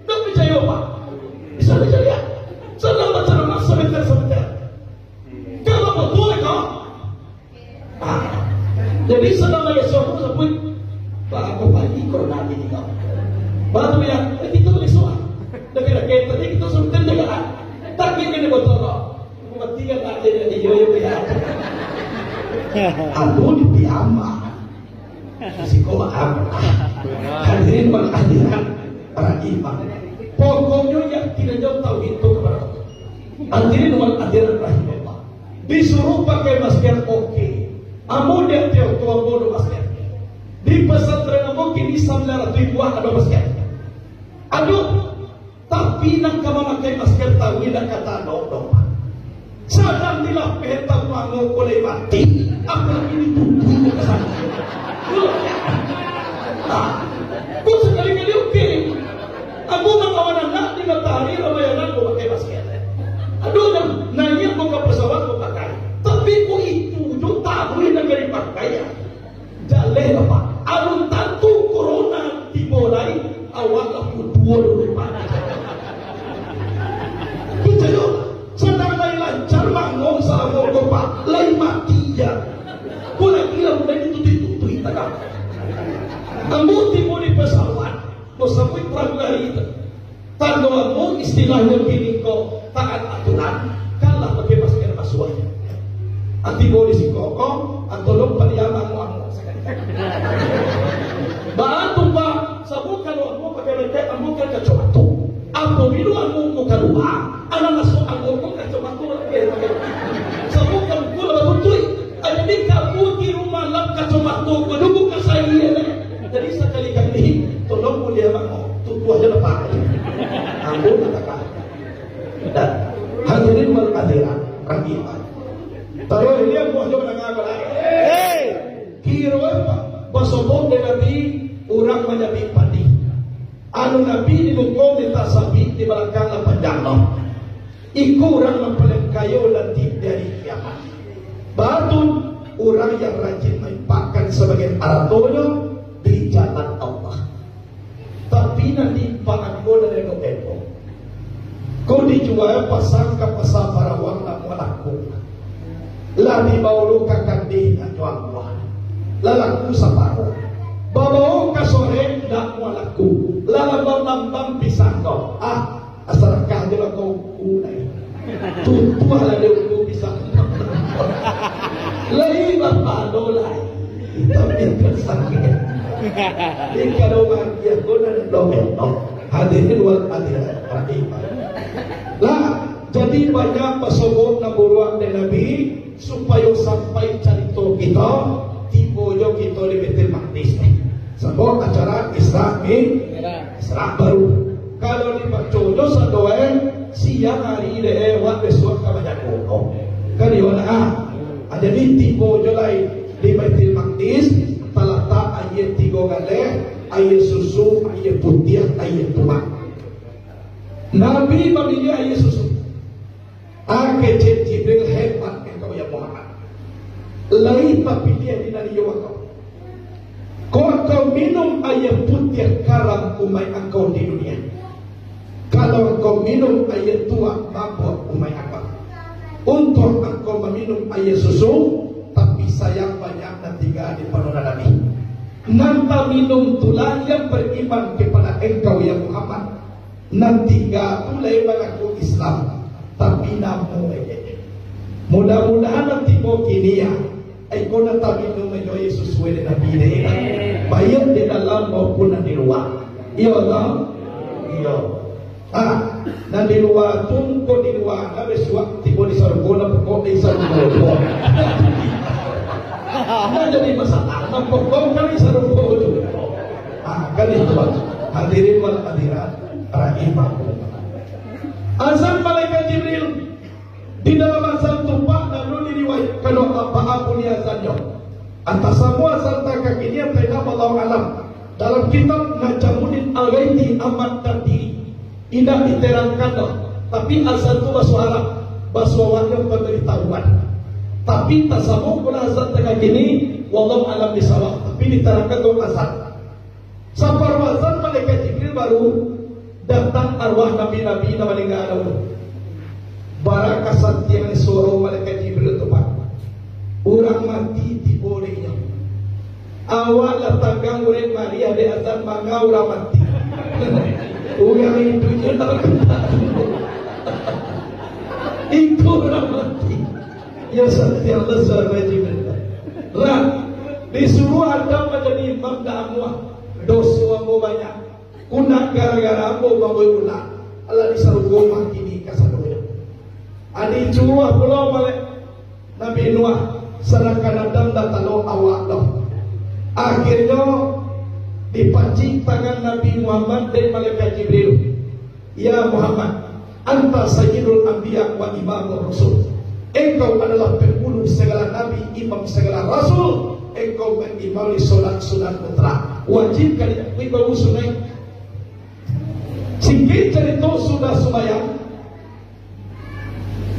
Ndak picayo, Pak? Bisa dicaliak. Sadang bacaramah sameter-sameter. Kalau batua, kau Ah, jadi sadang lagi suatu sabuik, "Pak, aku pagi corona ini kau." Baru ya, eh, kita boleh suah. Tapi lagi tadi kita suruh tenda kan. Tapi kena botol kau. Aku mati kan tak jadi, yo, yo, ya. Aku di piyama. Siko maaf. Hadirin wal hadirat, para imam. Pokoknyo yang tidak jauh tauhid itu kepada Allah. Hadirin wal hadirat rahimahullah. Disuruh pakai masker, oke. Ambo di ateh tu ambo ado masker. Di pesantren ambo kini sambilan ratuih buah ado masker. Aduh, tapi nan ka mamakai masker tahu indak kata ando doh, Pak. Sadang dilapeh tahu mango ko lai mati, apalagi ditutup ka sana. Nah, ko sakali-kali oke. Ambo manggawan anak di matahari Ramayana ko pakai masker. Aduh, dah, naiak ko ka pesawat ko pakai. Tapi ko itu jo taruih nan ka dipakai, ya. Jaleh, Bapak. Alun tantu corona tibo lai, awak lah kutua dulu, Pak. Picayo, sadang lai lancar bangun salamo ko, Pak. Lai mati ja. Ko lagi lah mulai ditutuik-tutuik, tak. Ambo tibo di pesawat. Basabuik pramugari tu. Tando ambo istilahnyo kini ko taat aturan, kan lah pakai masker masuak. Ati bo di siko ko, atau lo padiam ambo-ambo sakali. Baa tu, Pak, sabab kalau ambo pakai meletek, ambo kan kacomato. Apabilo ambo ko kalua, anak masuak ambo ko kacomato. Sabab kan ko lah batutuik. Jadi, kamu di rumah lam kacomato ko dugu ka saya. Jadi, sakali-kali, tolong mulia bango, tutuah je lepas. Ambo katakan. Dan hadirin wal hadirat, rahimah. Taruih dia buah jo menengah balai. Kiro basobok dek Nabi, urang manyabik padi. Anu Nabi di muko mintak sabik, di balakang lah panjang lah. Iko urang nan paliang kayo nanti di ari kiamat. Batua, urang yang rajin mainfakkan sabagian aratonyo di jalan Allah. Tapi nan diinfakkan ko nan elok-elok. Ko dijua pasang ka pasa Barawang, ndak namuah laku. Lah dibao lo ka Kandeh, ndak namuah laku. Lah laku saparo. Babao ka Soreng, ndak namuah laku. Lah lambang-lambang pisang ko. Ah, sadakah jo lah ko ungku lai. Tutuah lah dek ungku pisang. Lai bapado lai. Tapi tersakit. Di kado bahagia ko nan domen no. Hadirin wal hadirat rahimah. Lah, jadi banyak pasobok nan buruak dek Nabi, supayo sampai carito kito, tibo jo kito di Baitul Maqdis. Sabab acara Isra Mi-, Isra baru. Kalau dibaco jo sadoe, siang ari dek, wak besuak ka bajago. Kan iyo nah. Ah, jadi tibo jo lai di Baitul Maqdis, talatak aia tigo galeh, aia susu, aia putiah, aia tuak. Nabi mamiliah aia susu. Ah, kecek Jibril, hebat engkau ya Muhammad. Lai tapiliah di nari yo engkau. Ko engkau minum aia putiah, karam umaik angkau di dunia. Kalau engkau minum aia tuak, mabuak umaik angkau. Untuak engkau maminum aia susu, tapi sayang banyak nan tingga di panunan Nabi. Nan taminum tulah yang beriman kepada engkau ya Muhammad. Nan tingga tu lai mangaku Islam, tapi namo lai. Mudah-mudahan nan tibo kini ya, ai ko nan taminum aia susu dek Nabi dek. Baiak di dalam maupun nan di lua. Iyo toh? Iyo. Ah, nan di lua tu, ko di lua, nah, besuak tibo di sarugo, nah, pokok di sarugo. Nah, jadi masalah, nah, pokok kan di sarugo tu. Ah, kan itu. Hadirin wal hadirat rahimakumullah. Azan malaikat Jibril. Di dalam azan tu, Pak, lalu diriwayatkan, Pak, baa bunyi azannyo. Antah samo azan takah kini, antah indak, wallahu alam. Dalam kitab Najamuddin Al-Ghaiti Ahmad Dardi, indak diterangkan doh. Tapi azan tu baso Arab, baso awaknyo pambaritahuan. Tapi tasamo pulo azan takah kini, wallahu alam bisawab. Tapi diterangkan tu azan. Saparuah azan malaikat Jibril baru datang arwah nabi-nabi nan maningga dahulu. Bara kasantiang suaro malaikat Jibril tu, Pak. Urang mati tibo dek inyo. Awak lah tagang urang mariah dek azan manga urang mati. Urang iduik nyo tak. Itu urang mati. Ya, santiang lah suaro Jibril. Lah, disuruah Adam manjadi imam, ndak amuah. Doso ambo banyak. Kundak gara-gara ambo mambuek ulah. Alah di sarugo mah kini kasadonyo. Adi juruah pulo malek Nabi Nuh, sadangkan Adam ndak talok awak doh. Akhirnyo dipacik tangan Nabi Muhammad dek malaikat Jibril. Ya Muhammad, anta sayyidul anbiya wa imamur rusul. Engkau adalah penghulu segala nabi, imam segala rasul. Engkau mengimami solat sunat mutlak. Wajib ka diakui baru sunat. Singkek carito, sudah sumbayang,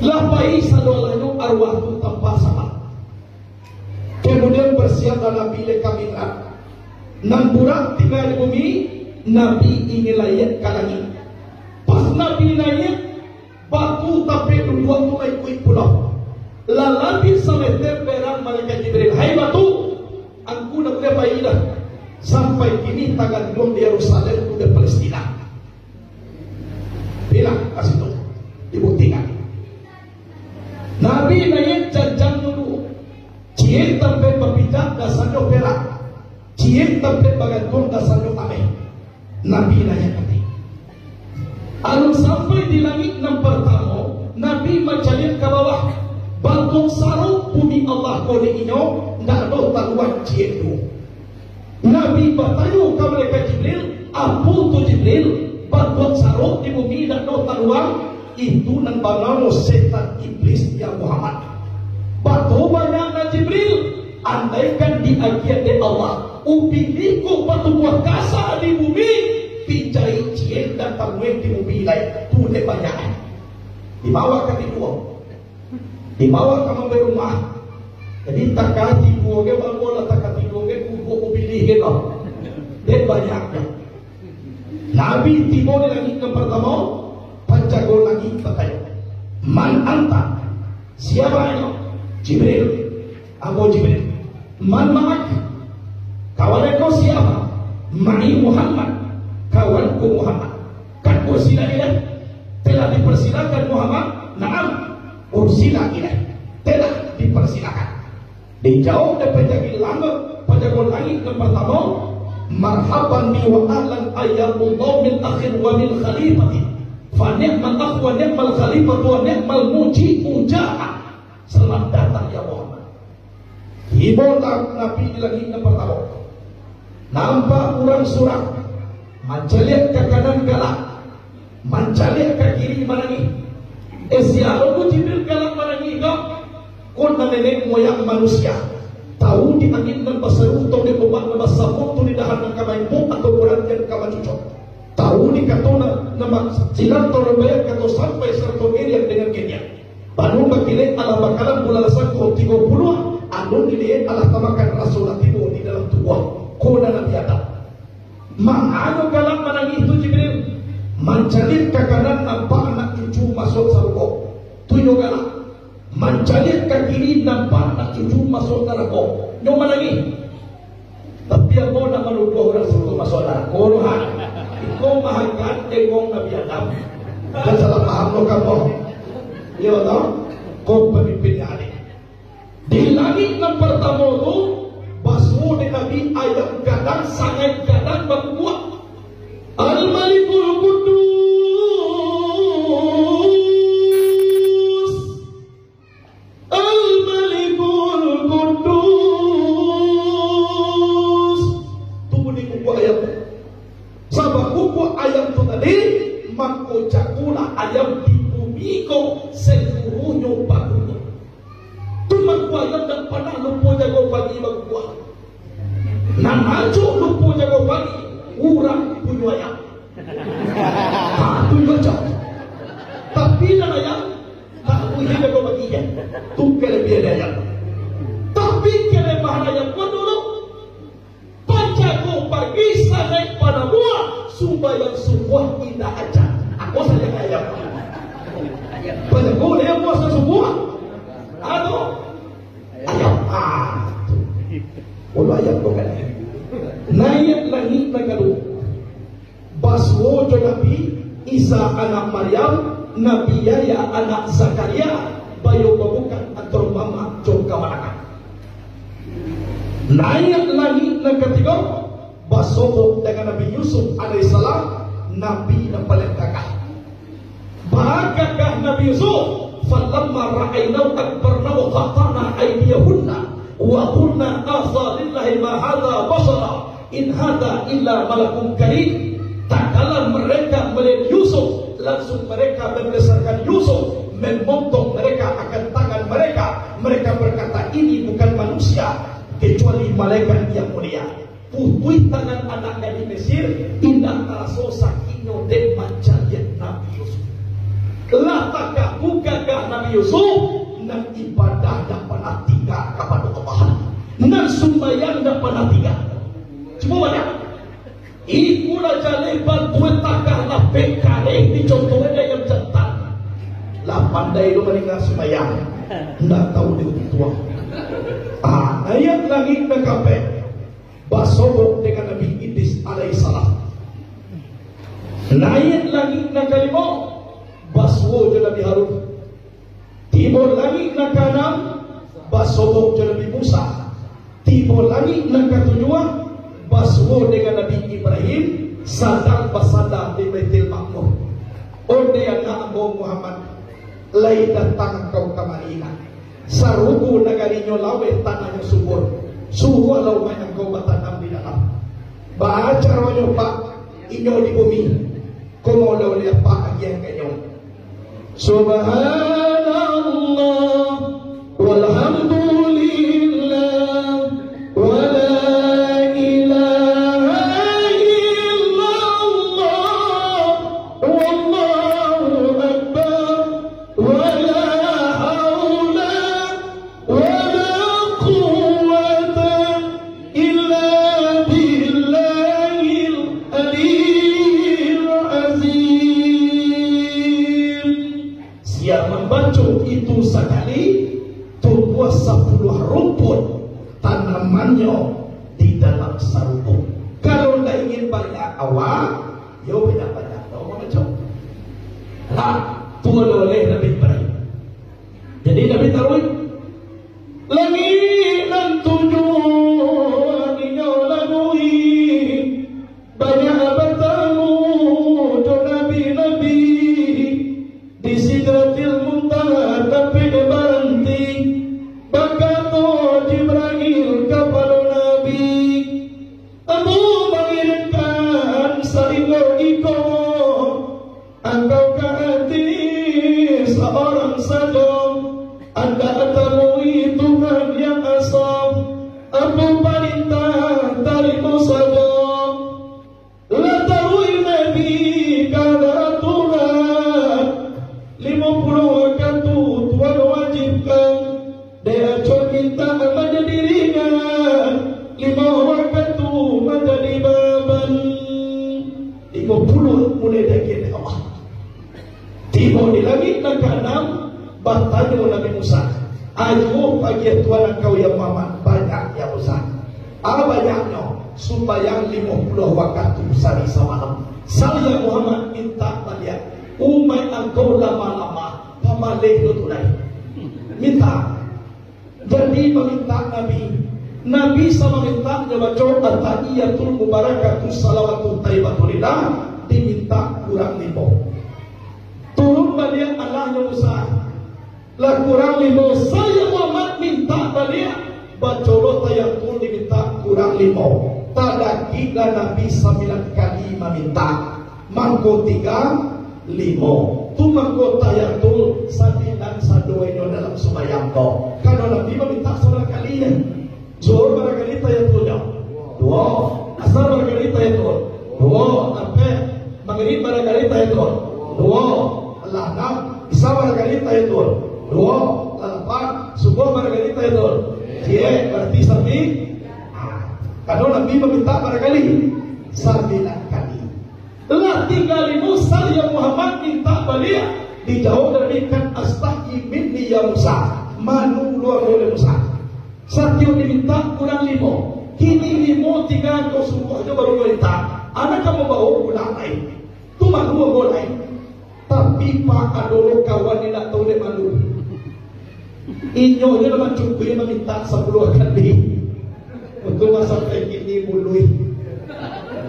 lah pai sadolahnyo arwah tu tanpa sabab. Kemudian, bersiaplah Nabi lai ka mi'raj. Nan burak tingga di bumi, Nabi ingin naiak ka langik. Pas Nabi naiak, batu tapek duduak tu baikuik pulo. Lah labiah sameter berang malaikat Jibril, "Hai batu, angku ndak buliah pai dah. Sampai kini tagantuang di Yerusalem, tu di Palestina." Bilang ka situ, dibuktikan. Nabi naiak janjang dulu. Ciek tampek bapijak dasarnyo perak. Ciek tampek bagantuang dasarnyo tameh. Nabi naiak ka ateh. Alun sampai di langik nan partamo, Nabi mancaliak ka bawah. Bantuak sarok bumi Allah ko dek inyo, ndak ado taluang ciek tu. Nabi batanyo ka malaikat Jibril, "Apo tu Jibril, bantuak sarok di bumi ndak ado taluang?" "Itu nan banamo setan iblis, ya Muhammad." "Batua banyaknyo Jibril, andaikan diagiah dek Allah, ubini ko batubuah kasa di bumi, pi jahek ciek ndak tamuah di bumi lai, tu dek banyak." Dibawa ka tibo. Dibawa ka mambuek rumah. Jadi, takah tibo ge, bangko lah takah tibo ge, kubuak mobil ge tu. Dek banyak. Nabi tibo di langik nan partamo, panjago langik batanyo, "Man anta?" "Siapa engkau?" "Jibril." "Ambo Jibril." "Man ma'ak?" "Kawan engkau siapa?" "Ma'i Muhammad." "Kawanku Muhammad." "Kad ursila ilaih?" "Telah dipersilakan Muhammad?" "Na'am, ursila ilaih." "Telah dipersilakan." Dijawab dek panjago langik, panjago langik nan partamo, "Marhaban bi wa ahlan, hayyallahu min akhin wa min khalifatin. Fa ni'mal akh wa ni'mal khalifatu wa ni'mal mujibu jaa." "Selamat datang, ya Muhammad." Tibolah Nabi di langik nan partamo. Nampak urang surang, mancaliak ka kanan galak, mancaliak ka kiri manangih. "Eh, sia lo tu Jibril galak manangih ko?" "Ko nan nenek moyang manusia. Tahu di angin nan basaru, tahu di ombak nan basamuang, tahu di dahan nan ka maimbau, atau burantian ka macucok. Tahu di kato nan, nan ba-, sinan tahu nan bayang kato sampai sarato giriang dengan giriang. Banu bakilek alah bakalam bulan sangko tigo puluah, anu diliek alah tamakan raso lah tibo di dalam tubuah." Ko nan Nabi Adam. Mangano galak manangih tu Jibril? Mancaliak ka kanan nampak anak cucu masuak sarugo. Tu nyo galak. Mancaliak ka kiri nampak anak cucu masuak narako. Nyo manangih. Tapi ambo nak manuduah urang situ masuak narako tu, ha. Iko mahakan dengong Nabi Adam. Jan salah paham lo kamo. Iyo toh? Ko pamimpin nan adil. Di langik nan partamo tu, basuo dek Nabi ayam gadang, sangaik gadang bakukuak. "Al-Malikul Quddus, Al-Malikul Quddus." Tu bunyi kukuak ayam tu. Sabab kukuak ayam tu tadi, mako jagolah ayam di bumi ko saluruahnyo bakukuak. Tu mangko ayam dak panah lupo jago pagi bakukuak. Nan acok lupo jago pagi, urang punyo ayam. Ha, tu nyo acok. Tapi nan ayam, tak buliah jago pagi kan. Tu kalabiahan ayam. Tapi kalabiahan ayam ko dulu, panjago pagi sangaik panabuah, sumbayang subuah indak aja. Ako sajo ayam. Panjago dek puasa subuah. Ado ayam. Ah, tu. Ulu ayam tu kan. Naiak langik nan kaduo. Basuo jo Nabi Isa anak Maryam, Nabi Yahya anak Zakaria, bayo babukan antaro mamak jo kamanakan. Naiak langik nan katigo, basobok dengan Nabi Yusuf alaihissalam, Nabi nan paliang gagah. Bagagah Nabi Yusuf, "Falamma ra'ainahu akbarnahu wa qatta'na aidiyahunna wa qulna hasya lillahi ma hadza basyara in hadza illa malakun karim." Tatkala mereka melihat Yusuf, langsung mereka membesarkan Yusuf, memotong mereka akan tangan mereka. Mereka berkata, "Ini bukan manusia, kecuali malaikat yang mulia." Putuih tangan anak gadih Mesir, indak taraso sakiknyo dek mancaliak Nabi Yusuf. Lah takaku gagah Nabi Yusuf, nan ibadah dak panah tingga kapado Allah, nan sumbayang dak panah tingga. Cubo bayangkan, iko lah jaleh bantuan tagah lapeh kareh dicontoh dek ayam jantan. Lah pandai lo maningga sumbayang, ndak tahu di tuang. Ah, ayat langik nan kaapek. Basobok dengan Nabi Idris alaihissalam. Naiak langik nan kalimo, basuo jo Nabi Harun. Tibo langik nan kaanam, basobok jo Nabi Musa. Tibo langik nan katujuah, basuo dengan Nabi Ibrahim, sadang basanda di Baitul Makmur. Ondeh anak ambo Muhammad, lai datang kau kamari nak? Sarugo nagarinyo laweh, tanahnyo subur. Suruahlah umaik angkau batanam di dalam. Baa caronyo, Pak? Inyo di bumi. Komo lah uleh Pak agiah ka inyo. Subhanallah, walhamdulillah, wala ilaha illallah, wallahu akbar. Wala haula wala quwwata illa billahil aliyyil azim. Ia mambaco itu sakali, tumbuah sapuluah rumpun tanamannyo di dalam sarugo. Kalau ndak ingin banyak awak, yo banyak-banyak doh mambaco. Lah, tu oleh Nabi Ibrahim. Jadi Nabi taruih, langik nan tujuah inyo lalui, banyak batamu jo nabi-nabi. Di Sidratil Muntaha tapek baranti, bakato Jibrail kapado Nabi, "Ambo mangirimkan sainggo iko, angkau ka ati saurang sajo, andak tamui Tuhan yang asa, ambo parintah tarimo sajo." Lah taruih Nabi ka hadarat Tuhan, limo puluah wakatu Tuhan wajibkan, dek acok mintak manjadi ringan, limo wakatu manjadi baban. Limo puluah mulai dari Allah. Tibo di langik nan kaanam, batanyo Nabi Musa, "Ayo pagiah Tuhan angkau, ya Muhammad, banyak, ya Musa." Ah, banyaknyo, sumbayang limo puluah wakatu sahari samalam. Sahari, ya Muhammad, mintak baliak, umaik angkau lamah-lamah, pamaleh tu lai. Mintak. Jadi, mamintak Nabi. Nabi samamintaknyo baco, "At-tahiyyatul mubarakatu salawatut thayyibatu lillah," dimintak kurang limo. Turun baliak alahnyo Musa. Lah kurang limo, sahari Muhammad mintak baliak. Baco lo tahiyatul dimintak kurang limo. Tadakiklah Nabi sambilan kali mamintak. Mangko tingga limo. Tu mangko tahiyatul sambilan sadoinyo dalam sumbayang ko. Kalau Nabi mamintak sambilan kali, Zuhur bara kali tahiyatulnyo? Duo. Asar bara kali tahiyatul? Duo. Ampek. Magrib bara kali tahiyatul? Duo. Lah anam. Isya bara kali tahiyatul? Duo. Lah lapan. Subuah bara kali tahiyatul? Ciek. Berarti sambi-, ah. Kalau Nabi mamintak bara kali? Sambilan kali. Lah tingga limo, sahari Muhammad mintak baliak. Dijawab Nabi, "Kad astahyi minni ya Musa." Malu lo ambo dek Musa. Satiok dimintak kurang limo. Kini limo tingga ko subuah jo baru mintak. Anak ka mambawo pulang lai. Tu malu ambo lai. Tapi, Pak, ado lo kawan indak tau dek malu. Inyo nyo lah mancukuik mamintak sapuluah kali. Untuang sampai kini muluih.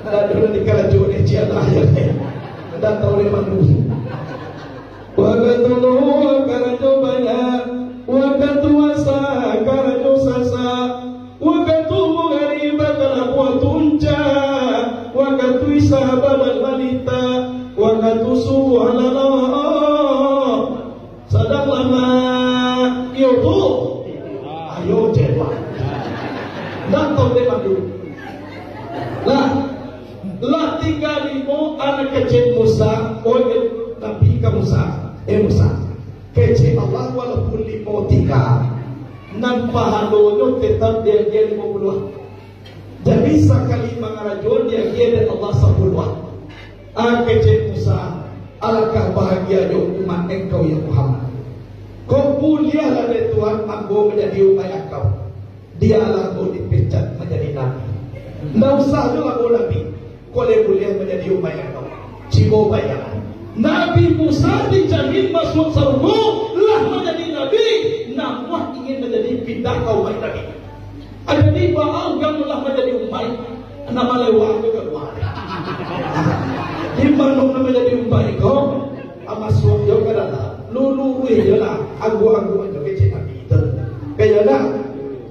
Ndak ado nan dikarajo dek ciek lah, yo. Ndak tau dek malu. Wakatu Luhua karajo banyak, wakatu Asa karajo sasak, wakatu Magrib bakalabuah tunca, wakatu Isya badan balita, wakatu Subuah lalok. Sadang lamak, iyo tu. Ayo, cewek. Ndak tau dek malu. Lah, lah tingga limo anak kecil Musa, oh, eh, Nabi ka Musa, "Eh Musa, kecek Allah walaupun limo tingga, nan pahalonyo tetap diagiah limo puluah." Jadi, sakali mangarajo diagiah dek Allah sapuluah. Ah, kecek Musa, "Alangkah bahagianyo umat engkau, ya Muhammad. Ko buliahlah dek Tuhan ambo manjadi umaik angkau." Dialah ambo dipecat manjadi nabi. Ndak usah doh ambo nabi. Ko lai buliah manjadi umaik angkau. Cubo bayangkan. Nabi Musa dijamin masuak sarugo, lah manjadi nabi, namuah ingin manjadi pindah ka umaik nabi. Jadi, baa urang lah manjadi umaik, nama lewat tu kalua. Di mano nan manjadi umaik ko, ah, masuak jo ka dalam. Luluih jo lah, angguak-angguak jo kecek nabi tu. Kayo lah.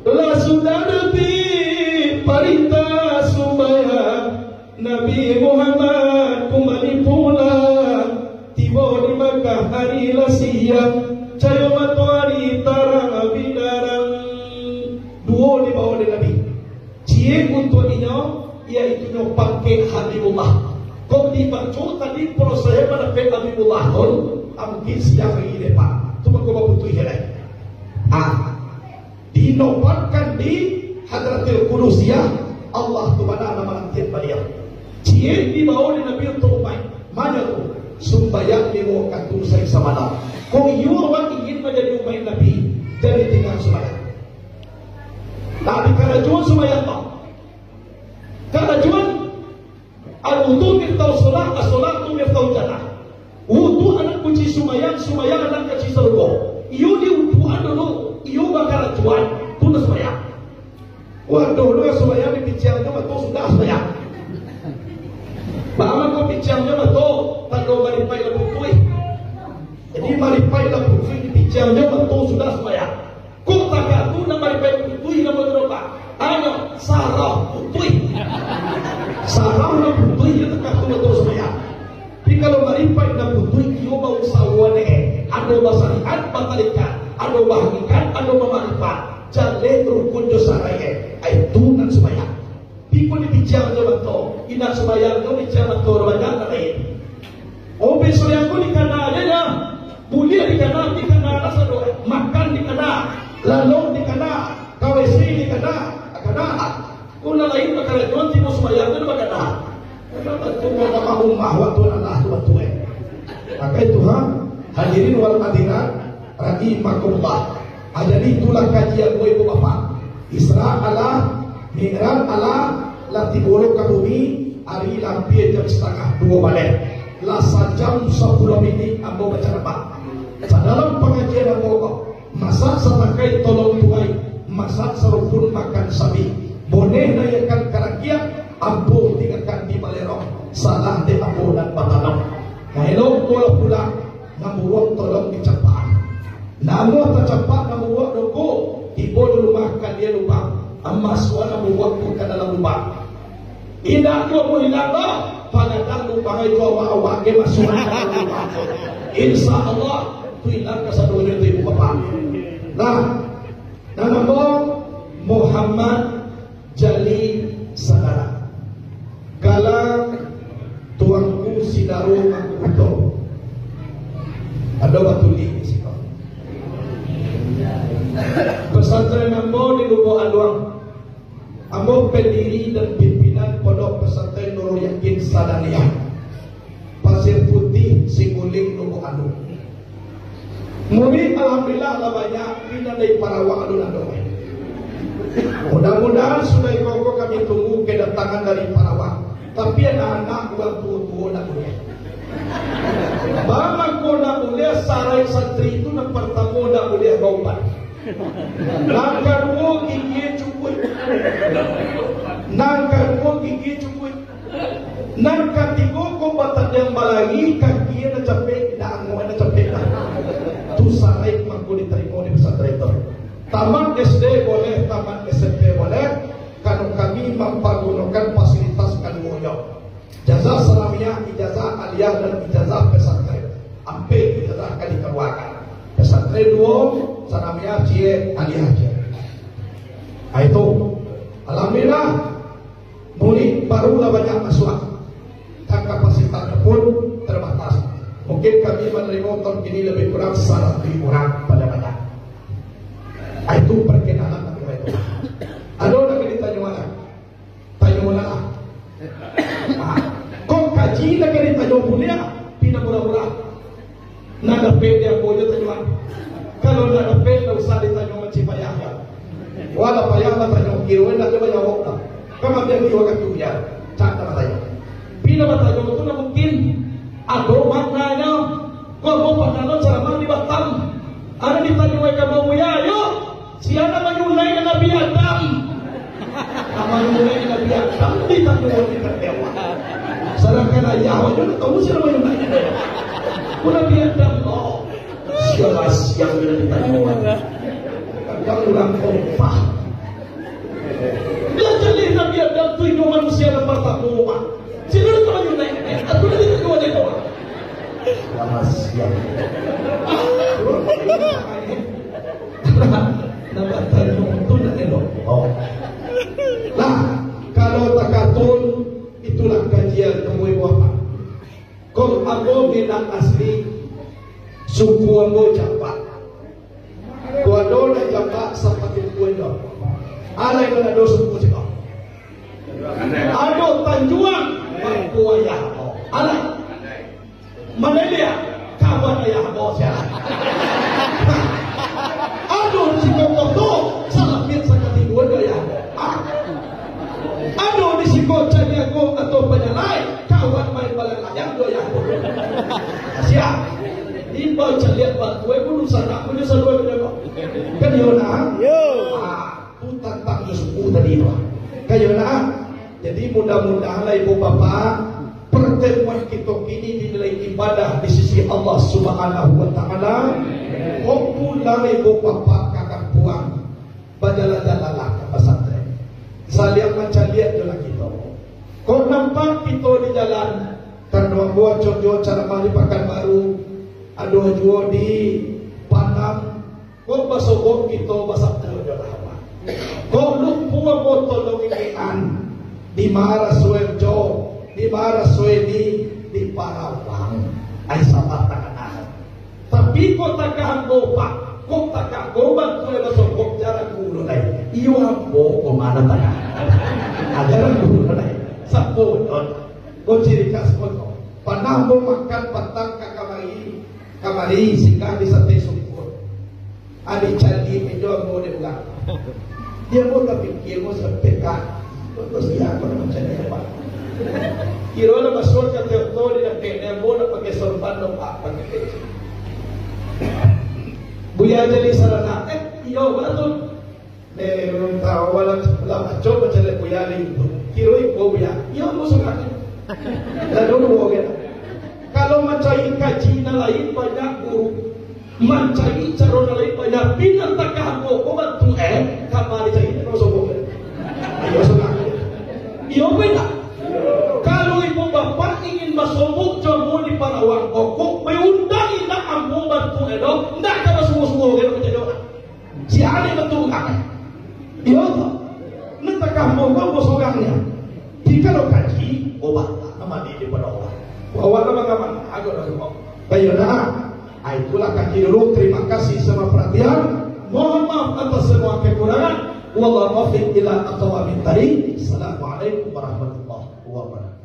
Lah sudah dapek parintah sumbayang, Nabi Muhammad kumbali pulang. Tibo di Makkah ari lah siang, cayo matoari tarang binarang. Duo dibawo dek Nabi. Ciek untuak inyo, yaitunyo pangkek Habibullah. Kok dibaco tadi, proses mandapek Habibullah tu, ah, mungkin siang lagi depan. Tu mangko baputuih lai. Ah. Dinobatkan di Hadratil Qudusiyah, Allah tu bana nan manantian baliau. Ciek dibawo dek Nabi untuak umaik. Mano tu? Sumbayang limo wakatu sahari samalam. Kok iyo awak ingin manjadi umaik Nabi, jan ditinggaan sumbayang. Tapi karajoan sumbayang tu. Karajoan, al-wudu miftahus shalah, as-shalatu miftahul jannah. Wudu anak kunci sumbayang, sumbayang anak kunci sarugo. Iyo diwuduan dulu, iyo bakarajoan, tu lah sumbayang. Waduh, lu sumbayang di piciang tu batua sudah sumbayang. Baa mangko piciang tu batua, tando maripaik lah putuih. Jadi maripaik lah putuih di piciang tu batua sudah sumbayang. Kok takah tu nak maripaik putuih, namo tu doh, Pak? Anu, sarah putuih. Sarah lah putuih, yo takah tu batua sumbayang. Tapi kalau maripaik nan putuih, iyo bausawo ne, ado basariat, batarikat, ado bahakikat, ado bamakripat, jaleh rukun jo sarai, ai tu nan sumbayang. Tapi kok dipiciang jo batua, indak sumbayang jo piciang batua, banyak nan lain. Obe sumbayang ko dikana aja nya, buliah dikana, dikana lah sado, makan dikana, lalok dikana, ka W C dikana, dikana. Kok nan lain bakarajoan, tibo sumbayang tu bakana. Karano tantu nan ka rumah waktu nan lah tu batua, eh. Mako itu, ha, hadirin wal hadirat rahimakumullah. Ha, jadi itulah kajian ko, ibu bapak. Isra alah, Mi'raj alah, lah tibo lo ka bumi, ari lah ampia jam satangah duo baleh. Lah sajam sapuluah minit ambo bacaramah. Sadalam pangajian ambo ko, masak satangkai tolong tuai, masak sarupun makan sabih. Boneh naiakan ka rakiak, ambo tinggakan di balerong, salah dek ambo nan batanam. Nah, elok ambo lah pulang, nan buruak tolong dicapaan. Namuah tacapak nan buruak dongko, tibo di rumah kalia lubang, masuakan nan buruak tu ka dalam lubang. Indak juo mah ilang doh, pagadang lubang itu awak-awak ge masuak ka dalam lubang. Insya Allah, tu ilang kasadonyo tu, ibu bapak. Nah, nan ambo Muhammad Jali Sagala. Gala Tuanku Sidaro Mangkuto. Ado batulih di siko. Pesantren ambo di Lubuak Aluang. Ambo pendiri dan pimpinan Pondok Pesantren Nurul Yakin Sadariah, Pasir Putih, Siguling, Lubuak Aluang. Murid, alhamdulillah, lah banyak, pindah dari Parawak alun ado. Mudah-mudahan sudah iko ko kami tunggu kedatangan dari Parawak. Tapi anak-anak urang tuo-tuo ndak buliah. Baa mangko ndak buliah, sarai santri tu nan partamo ndak buliah baubat. Nan kaduo gigi cukuik. Nan kaduo gigi cukuik. Nan katigo ko batandiang balari, kaki nan capek, indak angok nan capek lah. Tu sarai mangko ditarimo di pesantren tu. Tamat S D boleh, tamat S M P boleh, karano kami mampagunokan fasilitas kaduonyo. Ijazah sanawiyah, ijazah aliyah, dan ijazah pesantren. Ampek ijazah ka dikaluakan. Pesantren duo, sanawiyah ciek, aliyah ciek. Ah, itu. Alhamdulillah, murid baru lah banyak masuak. Dan kapasitasnyo pun terbatas. Mungkin kami manarimo tahun kini lebih kurang saratuih urang pado banyak. Ah, itu perkenalan kami itu. Ado nan ka ditanyo lai? Tanyo lah. Ah, kok kaji nan ka ditanyo buliah, pina murah-murah. Nan dapek di ambo jo tanyoan. Kalau ndak dapek, ndak usah ditanyo, mancih payah, yo. Walah payah batanyo, kiro ndak ado bajawab lah. Kan ambiak kiro wakatu, yo. Cak ndak batanyo. Pina batanyo tu ndak mungkin. Ado maknanyo. Kok ambo parnah lo caramah di Batam. Ado ditanyo ka ambo, "Buya, yo, sia nan manyunaik Nabi Adam?" Nan manyunaik Nabi Adam ditanyo di kandang. Sadangkan ayah awak ndak tahu sia nan manyunaik. Ko Nabi Adam lo. Sia lah sia nan ditanyo. Kadang urang kompak. Lah jaleh Nabi Adam tu inyo manusia nan partamo, Pak. Sino nan ka manyunaik, eh, atu nan ditanyo dek awak. Lah sia. Nan batanyo tu ndak elok. Oh. Lah, kalau takatun, itulah kajian namo ibu bapak. Kok ambo minang asli, suku ambo Japak. Kok ado nan Japak sapati kuajo. Alai nan ado suku siko. Ado Tanjuang, Bangkuayah. Alai. Pandai liek, kawan ayah ambo sia. Ado di siko koto, salapik sakatiduan jo ayah ambo. Ah. Ado di siko caniago atau pajalai, kawan main balalayang jo ayah ambo. Sia. Imbau caliak bantuai pun usaha nak punya sadua punya kok. Kan iyo nah? Yo. Ah, tu tantang jo suku tadi tu. Kan iyo nah? Jadi mudah-mudahanlah ibu bapak, pertemuan kito kini dinilai ibadah di sisi Allah Subhanahu wa Ta'ala. Popular ibu bapak ka kampuang, bajalan-jalanlah ka pasantren. Saliang mancaliak jo lah kito. Kok nampak kito di jalan, kan ambo acok juo caramah di Pakanbaru, ado juo di Panam, Kok basobok kito basatu jo lah awak. Kok lupo ambo tolong ingekan, di ma rasoi jo, di ma rasoi di, di Parawang. Ai sabar takana. Tapi kok takah ambo, Pak, kok takah ambo bantuak basobok jarang guru lai. Iyo ambo ko ma nan takah. Jarang guru lai. Sapo don. Ko ciri khas ko. Panah ambo makan patang ka kamari. Kamari singgah di Sate Sungkun. Adi candi mejo ambo di urang. Dia ambo tapikia ambo sampai ka. Terus dia ambo nak mancari apa? Kiro lah masuk ka teater di dakek ni ambo nak pakai sorban dong, Pak, pakai peci. Buya jadi sarana, eh, iyo, batua. Eh, urang tahu lah, lah baco macam dia Buya ni. Kiro iko Buya. Iyo, ambo suka. Lalu dua orang. Kalau mancari kaji nan lain banyak guru. Mancari caro nan lain banyak, pinang takah ambo ko bantuak, eh, kamari cari nan sobok, eh. Ayo, sobok. Iyo, bana. Kalau ibu bapak ingin basobok jo ambo di Parawang, pokok, bai undang indak ambo bantuak, eh, doh. Indak ka basuo-suo, eh, doh, macam tu. Sia nan bantuak urang, eh. Iyo, tu. Nan takah ambo ko ambo sorang nyo. Jikalau kaji, obatlah, mandi di Parawang. Awak lah bagaman, agak dah semua. Baiklah. Ah, itulah kaji dulu. Terima kasih sama perhatian. Mohon maaf atas semua kekurangan. Wallahu muwaffiq ila aqwamit thariq. Assalamualaikum warahmatullahi wabarakatuh.